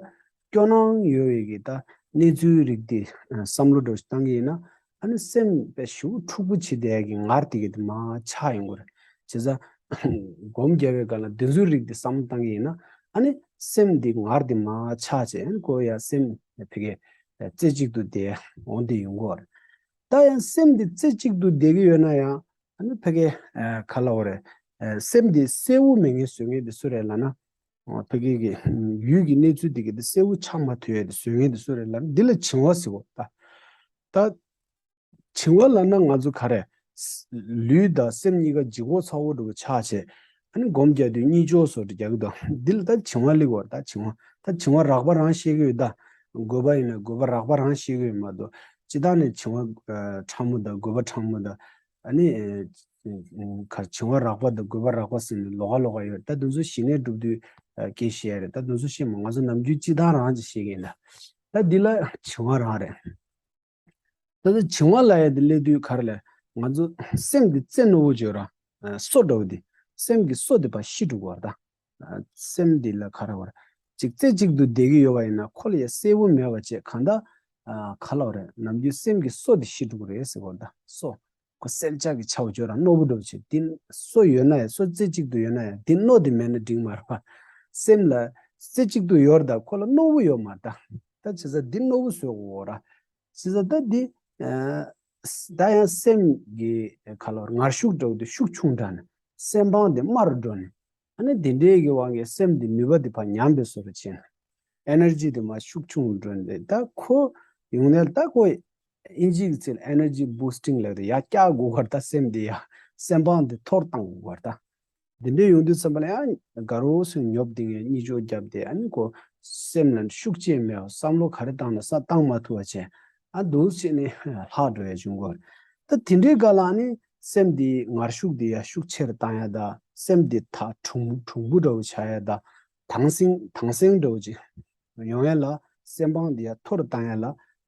སྐྱོ་སྣང་ཡོད་པའི་གི་ད་གནས་ཚུལ་རིགས་དེ་བསམ་བློ་འདྲ་ཞིག་བཏང་གི་ཡིན་ན། ཨ་ནི་སེམས་དཔེ་ཞེ་པོ་འཁྲུག་པོ་བྱེད་བསྡད་ཀྱི་ངར་དེ་གི་དེ་མར་ཆག་ཡོང་གི་རེད། བྱས་ཙང་སྒོམ་རྒྱབ་པའི་སྐབས་ལ་དེ་ཚོའི་རིགས་དེ་བསམ་བློ་བཏང་གི་ཡིན་ན་ཨ་ནི་སེམས་འདི་ངར་དེ་མར་ཆག་བྱས། ཨ་ནི་ཁོ་ཡ་སེམས་ཕ་གི་རྩེ་གཅིག་ཏུ་བསྡད་འོང་དེ་ཡོང་གི་རེད། ད་ཡང་སེམས་འདི་རྩེ་གཅིག་ཏུ་བསྡད་ཀྱི་ཡོད་ན་ཡང་ཨ་ནི་ཕ་གི་ག་ལབ་དགོས་རེད། སེམས་འདི་གསལ་བོ་མེད་མཁན་བཟོ་མཁན་དེ་སུ་རེད་ལབ་ན། ཕ་གི་གི་ཡུལ་གྱི་གནས་ཚུལ་དེ་གི་དེ་གསལ་བོ་ཆགས་མ་ཐུབ་ཡ་དེ་བཟོ་མཁན་དེ་སུ་རེད་ལབ་ན་འདི་ལ་བྱིང་བ་ཟེར་གོ་ད། ད་བྱིང་བ་ལབ་ན་ང་ཚོ་ག་རེ། ལུས་དང་སེམས་གཉིས་ཀ་ལྗིད་ཁོག་ཚ་བོ་འདྲ་པོ་ཆགས་བྱས། ཨ་ནི་སྒོམ་རྒྱག་དུས་གཉིད་ཅོག་བཟོ་འདྲ་རྒྱག་གི་འདུག་འདི་ལ་ད་བྱིང་བ་སླེབས་དགོས་རེད། ད་བྱིང་བ་ད་བྱིང་བ་རགས་པ་རང་ཤེས་ཀྱི་ཡོད་ད། རྒོད་པ་ཡིན་ན་རྒོད་པ་རགས་པ་རང་ཤེས་ཀྱི་ཡོད་མ་གཏོགས་སྤྱིར་བཏང་ནས་བྱིང་བ་ཕྲ་མོ་དང་རྒོད་པ་ཕྲ་མོ་དང་ཨ་ནི་ག་བྱིང་བ་རགས་པ་དང་རྒོད་པ་རགས་པ་ཟེར་ནས་ལོགས་ཀ་ལོགས་ཀ་ཡོད། ད་དེ་ཚོ་ཞི་གནས་སྒྲུབ་དུས་སྐད་བཤད་རེད། ད་དེ་ཚོ་བཤད་མ་ང་ཚོ་ནམ་རྒྱུན་སྤྱིར་བཏང་རང་ཅིག་བཤད་ཀྱི་ཡིན་ད། ད་འདི་ལ་བྱིང་བ་རང་རེད། ད་ལྟ་བྱིང་བ་ལབ་ཡ་དེ་སླེབས་དུས་ག་རེ་ལབ། ང་ཚོ་སེམས་ཀྱི་རྩེ་རྣོ་བོ་བརྗོད་ར། སོ་འདྲ་བོ་དེ། སེམས་ཀྱི་སོ་དེ་ཕར་ཤི་འགྲོ་གི་རེད་ད། སེམས་འདི་ལ་ག་རེ་བར། ཅིག་རྩེ་གཅིག་ཏུ་བསྡད་ཀྱི་ཡོད་པ་ཡིན་ན་ཁོ་ལ་ཡ་གསལ་བོ་མེད་པ་བྱས་གང་ལྟར། ག་ལབ་རེད། ནམ་རྒྱུན་སེམས་ཀྱི་སོ་དེ་ཤི་འགྲོ་གི་རེད་ཟེར་གོ་ད། སོ། ཁོ་གསལ་ལྕགས་ཀྱི་ཆ་བོ་བརྗོད་ར་རྣོ་བོ་འདྲ་བོ་བྱས། འདི་སོ་ཡོད་ན་ཡང་སོ་རྩེ་གཅིག་ཏུ་ཡོད་ན་ཡང་འདི་རྣོ་དེ་མེད་ན་འགྲིག་མ་རེད་པ། སེམས་ལ་རྩེ་གཅིག་ཏུ་ཡོད་རེད་ད་ཁོ་ལ་རྣོ་བོ་ཡོད་མ་རེད་ད། ད་བྱས་ཙང་འདི་རྣོ་བོ་བཟོ་དགོས་ར། བྱས་ཙང་ད་འདི། ད་ཡང་སེམས་ཀྱི་ག་ལ་ངར་ཤུགས་འདྲ་བོ་དེ་ཤུགས་ཆུང་དྲགས་ནས་སེམས་ཕངས་དེ་དམའ་རུ་འགྲོ་ནས། ཨ་ནི་དེ་འདྲའི་གི་དབང་གིས་སེམས་དེ་ནུས་པ་དེ་ཕར་ཉམས་པའི་བཟོ་འདྲ་བྱས་ནས། ཨེ་ནར་ཇི་དེ་མར་ཤུགས་ཆུང་རུ་འགྲོ་ནས་ད་ཁོ་ཡོང་ནས་ད་ཁོ་དབྱིན་ཇིའི་ཚིག་ལ་ཨེ་ནར་ཇི་བུ་སི་ཊིང་ལབ་རེད། ཡར་བཀྱག་དགོས་གར་ད་སེམས་དེ་ཡ་སེམས་ཕངས་དེ་མཐོ་རུ་བཏང་དགོས་གར་ད། དེ་འདྲའི་ཡོང་དུས་ཙམ་པ་ལ་ཡང་དགའ་རོགས་སུ་ཉོབ་དེ་ངས་གཉིད་ཅོག་བརྒྱབ་སྟེ་ཨ་ནི་ཁོ་སེམས་ལ་ཤུགས་ཆེ་མེད་པ་བསམ་བློ་ག་རེ་བཏང་ན་ས་བཏང་མ་ཐུབ་པ་བྱས། ཨ་འདུག་བྱས་ནས་ལྷག་འགྲོ་ཡ་བྱུང་གོ། ད་དེ་འདྲའི་སྐབས་ལ་ཨ་ནི་སེམས་དེའི་ངར་ཤུགས་དེ་ཡ་ཤུགས་ཆེ་རུ་བཏང་ཡ་ད་སེམས་དེ་ཐག་གྲུང་གྲུང་པོ་འདྲ་བོ་བྱ་ཡ་ད་དྭངས་སིང་དྭངས་སིང་འདྲ་བོ་ཅིག་ཡོང་ཡ་ལ་སེམས་ཕངས་དེ་ཡ་མཐོ་རུ་བཏང་ཡ་ལ་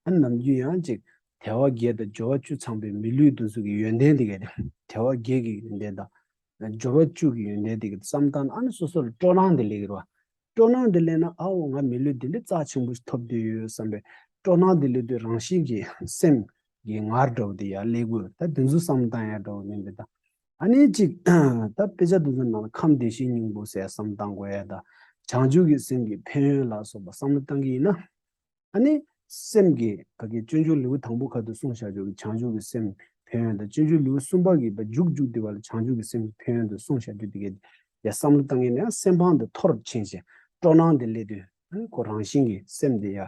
ཨ་ནམ་རྒྱུན་ཡང་ཅིག་དལ་བ་བརྒྱད་དང་འབྱོར་བ་བཅུ་ཚང་པའི་མི་ལུས་འདི་ཚོ་གི་ཡོན་ཏན་དེ་ག་དེ་དལ་བ་བརྒྱད་ཀྱི་ཡོན་ཏན་དང་། འབྱོར་བ་བཅུ་གི་ཡོན་ཏན་དེ་གི་བསམ་སྟངས་ཨ་ནི་སོ་སོ་ལ་སྤྲོ་སྣང་དེ་སླེབས་ཀྱི་རེད་བ། སྤྲོ་སྣང་དེ་སླེབས་ན་ཨའོ་ང་མི་ལུས་དེ་འདྲའི་རྩ་ཆེན་པོ་ཞིག་ཐོབ་བསྡད་ཡོད་བསམ་པའི་སྤྲོ་སྣང་དེ་སླེབས་དུས་རང་བཞིན་གྱིས་སེམས་ཀྱི་ངར་འདྲ་བོ་དེ་ཡར་སླེབས་དགོས། ད་དེ་ཚོ་བསམ་བཏང་ཡ་འདྲ་བོ་མིན་པའི་ད། ཨ་ནི་གཅིག་ད་དཔེ་ཆ་དེ་ཚོ་ནང་ལ་ཁམས་བདེ་གཤེགས་སྙིང་པོ་ཟེར་ཡ་བསམ་བཏང་དགོས་ཡ་ད། བྱང་ཆུབ་ཀྱི་སེམས་ཀྱི་ཕན་ཡོན་ལ་སོགས་པ་བསམ་བློ་བཏང་གི་ཡིན་ན། ཨ་ནི་སེམས་ཀྱི་ཕ་གི་སྤྱོད་འཇུག་ལེའུ་དང་པོ་ཁ་ཐུག་གསུངས་བཞག་ཆོག་གི་བྱང་ཆུབ་ཀྱི་སེམས་ཕན་ཡོན་དང་སྤྱོད་འཇུག་ལེའུ་གསུམ་པ་གི་བ་མཇུག་མཇུག་དེ་བ་ལ་བྱང་ཆུབ་ཀྱི་སེམས་ཕན་ཡོན་དུ་གསུངས་བཞག་དུས་དེ་གའི་ཡ་བསམ་བློ་བཏང་ཡིན་ན་ཡང་སེམས་ཕངས་དེ་མཐོ་རུ་ཕྱིན་ཞིང་སྤྲོ་སྣང་དེ་སླེབས་དུས་ཨ་ནི་ཁོ་རང་བཞིན་གྱིས་སེམས་དེ་ཡ་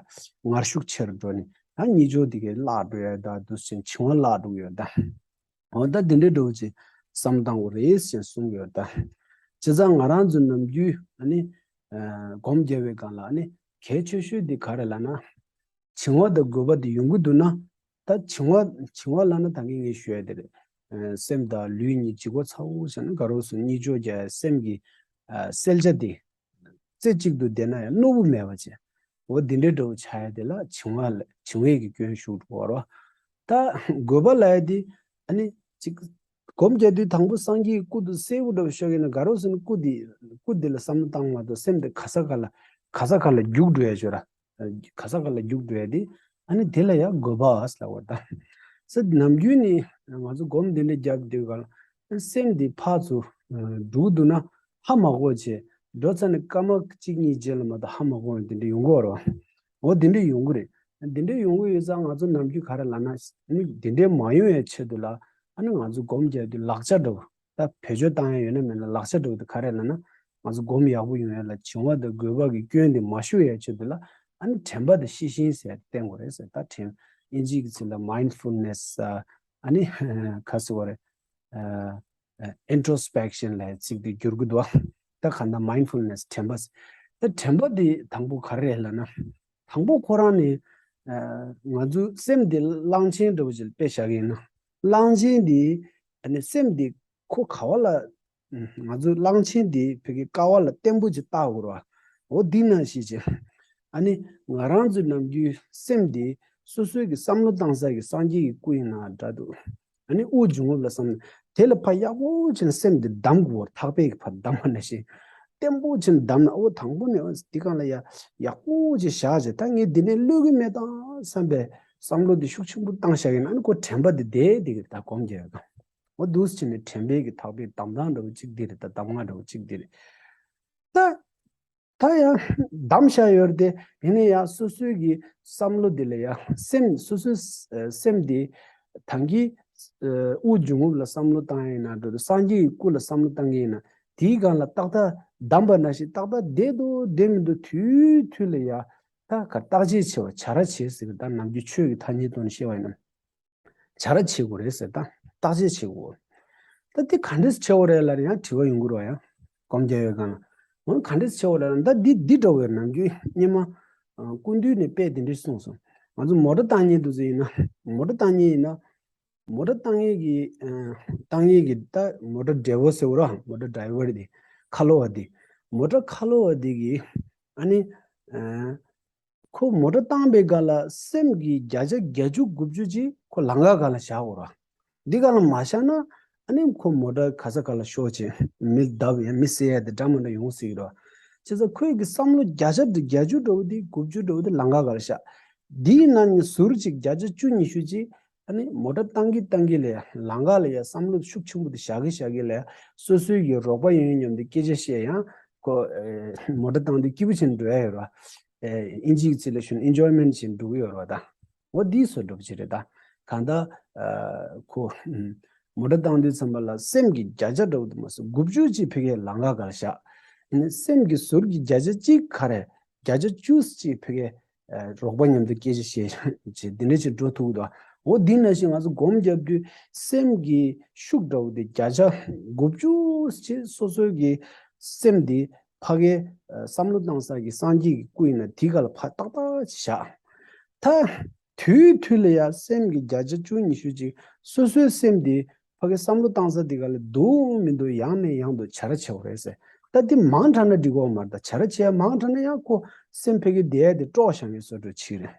ངར་ཤུགས་ཆེ་རུ་འགྲོ་ནས་ཡང་གཉིད་ཆོག་དེ་གའི་བརླག་འགྲོ་ཡ་ད་དུ་ཕྱིན་བྱིང་བ་བརླག་འགྲོ་གི་ཡོད་ད། འོ་ད་དེ་འདྲའི་འདྲ་བོ་ཅིག་བསམ་བཏང་དགོས་རེད་ཞེས་གསུང་གི་ཡོད་ད། བྱས་ཙང་ང་རང་ཚོ་ནམ་རྒྱུན་ཨ་ནི་སྒོམ་རྒྱབ་པའི་སྒང་ལ་ཨ་ནི་གལ་ཆེ་ཤོས་དེ་ག་རེ་ལབ་ན། བྱིང་བ་དང་རྒོད་པ་དེ་ཡོང་གི་འདུག་ན། ད་བྱིང་བ་བྱིང་བ་ལབ་ན་ད་གིན་ངས་ཞུ་ཡ་དེ་རེད། ཨ་སེམས་དང་ལུས་གཉིས་ལྗིད་ཁོག་ཚ་བོ་བྱས་ན་དགའ་རོགས་སུ་གཉིད་སྐྱོ་རྒྱག་སེམས་ཀྱི་ཨ་གསལ་ཆ་དེ་རྩེ་གཅིག་ཏུ་བསྡད་ན་ཡང་རྣོ་བོ་མེད་པ་བྱས། འོ་འདི་འདྲའི་འདྲ་བོ་ཆགས་ཡ་དེ་ལ་བྱིང་བ་ལ་བྱིང་བའི་གི་སྐྱོན་ཞུགས་འགྲོ་བ་རེད། ད་དགོས་པ་ལ་ཡ་དེ་ཨ་ནི་ཅིག་སྒོམ་རྒྱག་དུས་དང་པོ་སངས་རྒྱས་ཀྱི་སྐུ་དེ་གསལ་པོ་འདྲ་བོ་ཤོད་ཀྱི་ན་དགའ་རོགས་སུ་ནི་སྐུ་དེ་སྐུ་དེ་ལ་བསམ་བློ་བཏང་མ་གཏོགས་སེམས་དེ་ག་ས་ག་ལ་ག་ས་ག་ལ་རྒྱུག་འགྲོ་ཡ་ཅོ་ར། ག་ས་ག་ལ་རྒྱུག་འགྲོ་ཡ་དེ་ཨ་ནི་དེ་ལ་ཡ་དགོས་པ་ཨ་ཟེར་ལབ་པ་རེད་ད། ས་ནམ་རྒྱུན་ནི་ང་ཚོ་སྒོམ་འདི་འདྲ་རྒྱབ་དུས་ག་ལ་སེམས་འདི་ཕར་ཚུར་འགྲོ་འདུག་ན་ཧ་མ་གོ་བྱས་འགྲོ་ཚར་ནས་སྐར་མ་གཅིག་གཉིས་རྗེས་ལ་མ་གཏོགས་ཧ་མ་གོ་བ་འདི་འདྲ་ཡོང་གི་ཡོད་རེད་བ། འོ་འདི་འདྲ་ཡོང་གི་རེད། འདི་འདྲ་ཡོང་གི་ཡོད་ཙང་ང་ཚོ་ནམ་རྒྱུན་ག་རེ་ལབ་ན་ནི་འདི་འདྲ་མ་ཡོང་བའི་ཆེད་དུ་ལ་ཨ་ནི་ང་ཚོ་སྒོམ་རྒྱག་དུས་ལག་ཆ་འདྲ་བོ། ད་བེད་སྤྱོད་བཏང་ཡ་ཡོད་ན་མེད་ན་ལག་ཆ་འདྲ་བོ་དེ་ག་རེ་ལབ་ན་ང་ཚོ་སྒོམ་ཡག་པོ་ཡོང་ཡ་ལ་བྱིང་བ་དང་རྒོད་པ་གི་སྐྱོན་དེ་མ་ཤོར་ཡ་ཆེད་དུ་ལ་ཨ་ནི་དྲན་པ་དང་ཤེས་བཞིན་ཟེར་ཡ་དེ་བསྟེན་དགོས་རེད་ཟེར། ད་དྲན་ཨིན་ཇིའི་གི་ཚིག་ལ་མའིན་ཌ་ཕུལ་ནེ་སི་ཨ་ནི་ག་ཟེར་བ་རེད། ཨིན་ཊོ་སི་པེག་ཤན་ལབ་ཡ་ཚིག་དེ་བསྒྱུར་གི་འདུག་ད་ག་ད་མའིན་ཌ་ཕུལ་ནེ་སི་དྲན་པ་ཟེར། ད་དྲན་པ་དེ་དང་པོ་ག་རེ་རེད་ལབ་ན་དང་པོ་ཁོ་རང་ནི་ང་ཚོའི་སེམས་དེ་གླང་ཆེན་འདྲ་བོ་ཅིག་དཔེ་བཞག་གི་ཡིན་ན་གླང་ཆེན་དེ་ཨ་ནི་སེམས་དེ་ཁོ་ག་བ་ལ་ང་ཚོའི་གླང་ཆེན་དེ་བོད་ཀྱི་ཀ་བ་ལ་བརྟན་པོ་ཅིག་བཏགས་དགོས་རེད་བ། འོ་འདི་ནང་བཞིན་བྱས། ཨ་ནི་ང་རང་ཚོའི་ནམ་རྒྱུན་སེམས་དེ་སོ་སོའི་གི་བསམ་བློ་བཏང་ས་གི་སངས་རྒྱས་ཀྱི་སྐུ་ཡིན་ན་འདྲ་འདུག་ཨ་ནི་དབུགས་འབྱུང་རྔུབ་ལ་བསམ་ན་དེ་ལ་ཕར་ཡག་པོ་བྱས་ན་སེམས་དེ་བསྡམ་དགོས་རེད། ཐག་པས་གི་ཕར་བསྡམ་པ་ནང་བཞིན་བརྟན་པོ་བྱས་ན་བསྡམ་ན་འོ་དང་པོ་ནས་འོ་འདི་གང་ལ་ཡ་ཡག་པོ་ཅིག་བཞག་བྱས་ད་ངས་འདི་ནས་གློད་ཀྱི་མེད་དང་བསམ་པའི་བསམ་བློ་དེ་ཤུགས་ཆེན་པོ་བཏང་བཞག་ཡིན་ན་ཨ་ནི་ཁོ་དྲན་པ་དེ་བསྡད་བསྡད་ཀྱི་རེད། ད་སྒོམ་རྒྱག་ཡ་གང་། འོ་འདུག་སེ་བྱས་ནས་དྲན་པའི་གི་ཐག་པས་བསྡམ་སྟངས་འདྲ་བོ་གཅིག་འདི་རེད། ད་གདམས་ངག་འདྲ་བོ་གཅིག་འདི་རེད། ད་ད་ཡང་བསྡམས་བཞག་ཡོད་རེད་དེ་ཡིན་ན་ཡང་སོ་སོའི་གི་བསམ་བློ་འདི་ལ་ཡང་སེམས་སོ་སོའི་ཨ་སེམས་འདི་ད་གིན་ཨ་དབུགས་འབྱུང་རྔུབ་ལ་བསམ་བློ་བཏང་ཡིན་ན་འགྲོ་དུས་སངས་རྒྱས་ཀྱི་སྐུ་ལ་བསམ་བློ་བཏང་གི་ཡིན་ན་དེའི་སྒང་ལ་ཏག་ཏག་བསྡམས་པ་ནང་བཞིན་ཏག་ཏག་བསྡད་འདུག་བསྡད་མི་འདུག་དུས་དུས་ལ་ཡང་ད་ག་བརྟག་དཔྱད་བྱེད་པ་བྱ་ར་བྱེད་ཟེར་བ་ད་ནམ་རྒྱུན་ཆོས་ཀྱི་ཐ་སྙད་ཐོག་ནས་བཤད་པ་ཡིན་ན། བྱ་ར་བྱེད་དགོས་རེད་ཟེར་ད་བརྟག་དཔྱད་བྱེད་དགོས། ད་འདི་ག་འདྲས་བྱེད་དགོས་རེད་ལབ་ན་ཡང་དྲི་བ་ཡོང་གི་རེད་ཡང་། སྒོམ་རྒྱག་ཡོད་གང་ལ། འོ་ག་འདྲས་བྱེད་དགོས་རེད་ལབ་ན་ད་འདི་འདི་འདྲ་བོ་ཡོད་ནམ་རྒྱུན་སྙེ་མ། སྐུ་མདུན་ནས་དཔེ་འདི་འདྲས་གསུངས་སོང་། ང་ཚོ་མོ་ཊ་བཏང་མཁན་འདུག་ཟེར་ཡིན་ན་མོ་ཊ་བཏང་མཁན་ཡིན་ན། མོ་ཊ་བཏང་མཁན་གྱི་བཏང་མཁན་གྱི་ད་མོ་ཊ་ཌ་རའི་ཝར་ཟེར་བ་ར་མོ་ཊ་ཌ་རའི་ཝར་དེ་ཁ་ལོ་བ་དེ་མོ་ཊ་ཁ་ལོ་བ་དེ་གི་ཨ་ནི། ཁོ་མོ་ཊ་བཏང་པའི་སྒང་ལ་སེམས་ཀྱི་བརྒྱ་ཆ་བརྒྱད་ཅུ་དགུ་བཅུ་ཅིག་ཁོ་ལམ་ཁ་སྒང་ལ་བཞག་དགོས་ར། འདི་སྒང་ལ་མ་བཞག་ན་ཨ་ནི་ཁོ་མོ་ཊ་ག་ས་ག་ལ་ཤོར་བྱས་མི་བརྡབ་ཡང་མི་བསད་ཡ་དེ་འདྲ་མི་འདྲ་ཡོང་སྲིད་ཀྱི་ར། བྱས་ཙང་ཁོའི་གི་བསམ་བློ་བརྒྱ་ཆ་བརྒྱད་ཅུ་འདྲ་བོ་དེ་དགུ་བཅུ་འདྲ་བོ་དེ་ལམ་ཁ་སྒང་ལ་བཞག་འདིའི་ནང་ནས་ཟུར་ཅིག་བརྒྱ་ཆ་བཅུ་ཉི་ཤུ་ཅིག་ཨ་ནི་མོ་ཊ་བཏང་གི་བཏང་གི་ལ་ཡ་ལམ་ཁ་ལ་ཡ་བསམ་བློ་ཤུགས་ཆེན་པོ་དེ་བཞག་གི་བཞག་གི་ལ་ཡ་སོ་སོའི་གི་རོགས་པ་ཡིན་མཉམ་དུ་སྐད་ཆ་བཤད་ཡང་ཁོ་མོ་ཊ་བཏང་དུས་སྐྱིད་པོ་བྱས་ནས་འགྲོ་ཡ་ཡོད་ར། ཨིན་ཇིའི་ཚིག་ལ་ཞུ་ན་ཨིན་ཇོའི་མེན་ཊི་བྱས་འགྲོ་གི་ཡོད་རེད་བ་ད། འོ་འདི་བཟོ་འདྲ་པོ་ཅིག་རེད་ད། གང་ལྟར་ཁོ་མོ་ཊ་བཏང་དུས་ཙམ་པ་ལ་སེམས་ཀྱི་བརྒྱ་ཆ་འདྲ་པོ་དེ་མ་སོང་དགུ་བཅུ་ཅིག་ཕ་གིའི་ལམ་ཁ་སྒང་ལ་བཞག་ཡིན་ན་སེམས་ཀྱི་ཟུར་གྱི་བརྒྱ་ཆ་གཅིག་ག་རེ་བརྒྱ་ཆ་བཅུ་ཅིག་ཕ་གིའི་རོགས་པ་མཉམ་དུ་སྐད་ཆ་བཤད་བྱས་འདི་འདྲ་ཅིག་འགྲོ་ཐུབ་ཀྱི་འདུག་འོ་འདི་ནང་བཞིན་ང་ཚོ་སྒོམ་རྒྱབ་དུས་སེམས་ཀྱི་ཤུགས་འདྲ་པོ་དེ་བརྒྱ་ཆ་དགུ་བཅུ་ཅིག་སོ་སོའི་གི་སེམས་དེ། ཕ་གིའི་བསམ་བློ་བཏང་ས་གི་སངས་རྒྱས་ཀྱི་སྐུ་ཡིན་ན་དེའི་སྒང་ལ་ཕར་ཏག་ཏག་ཅིག་བཞག་ད་དུས་དུས་ལ་ཡ་སེམས་ཀྱི་བརྒྱ་ཆ་བཅུ་ཉི་ཤུ་ཅིག་སོ་སོའི་སེམས་དེ་ཕ་གིའི་བསམ་བློ་བཏང་ས་དེ་སྒང་ལ་འདུག་མི་འདུག་ཡང་ནས་ཡང་དུ་བྱ་ར་བྱེད་དགོས་རེད་ཟེར། ད་དེ་མང་དྲགས་ན་འགྲིག་གི་མ་རེད། ད་བྱ་ར་བྱེད་ཡ་མང་དྲགས་ན་ཡང་ཁོ་སེམས་ཕ་གིའི་བསྡད་ཡ་དེ་དཀྲོགས་བཞག་མཁན་བཟོ་འདྲ་ཅིག་རེད།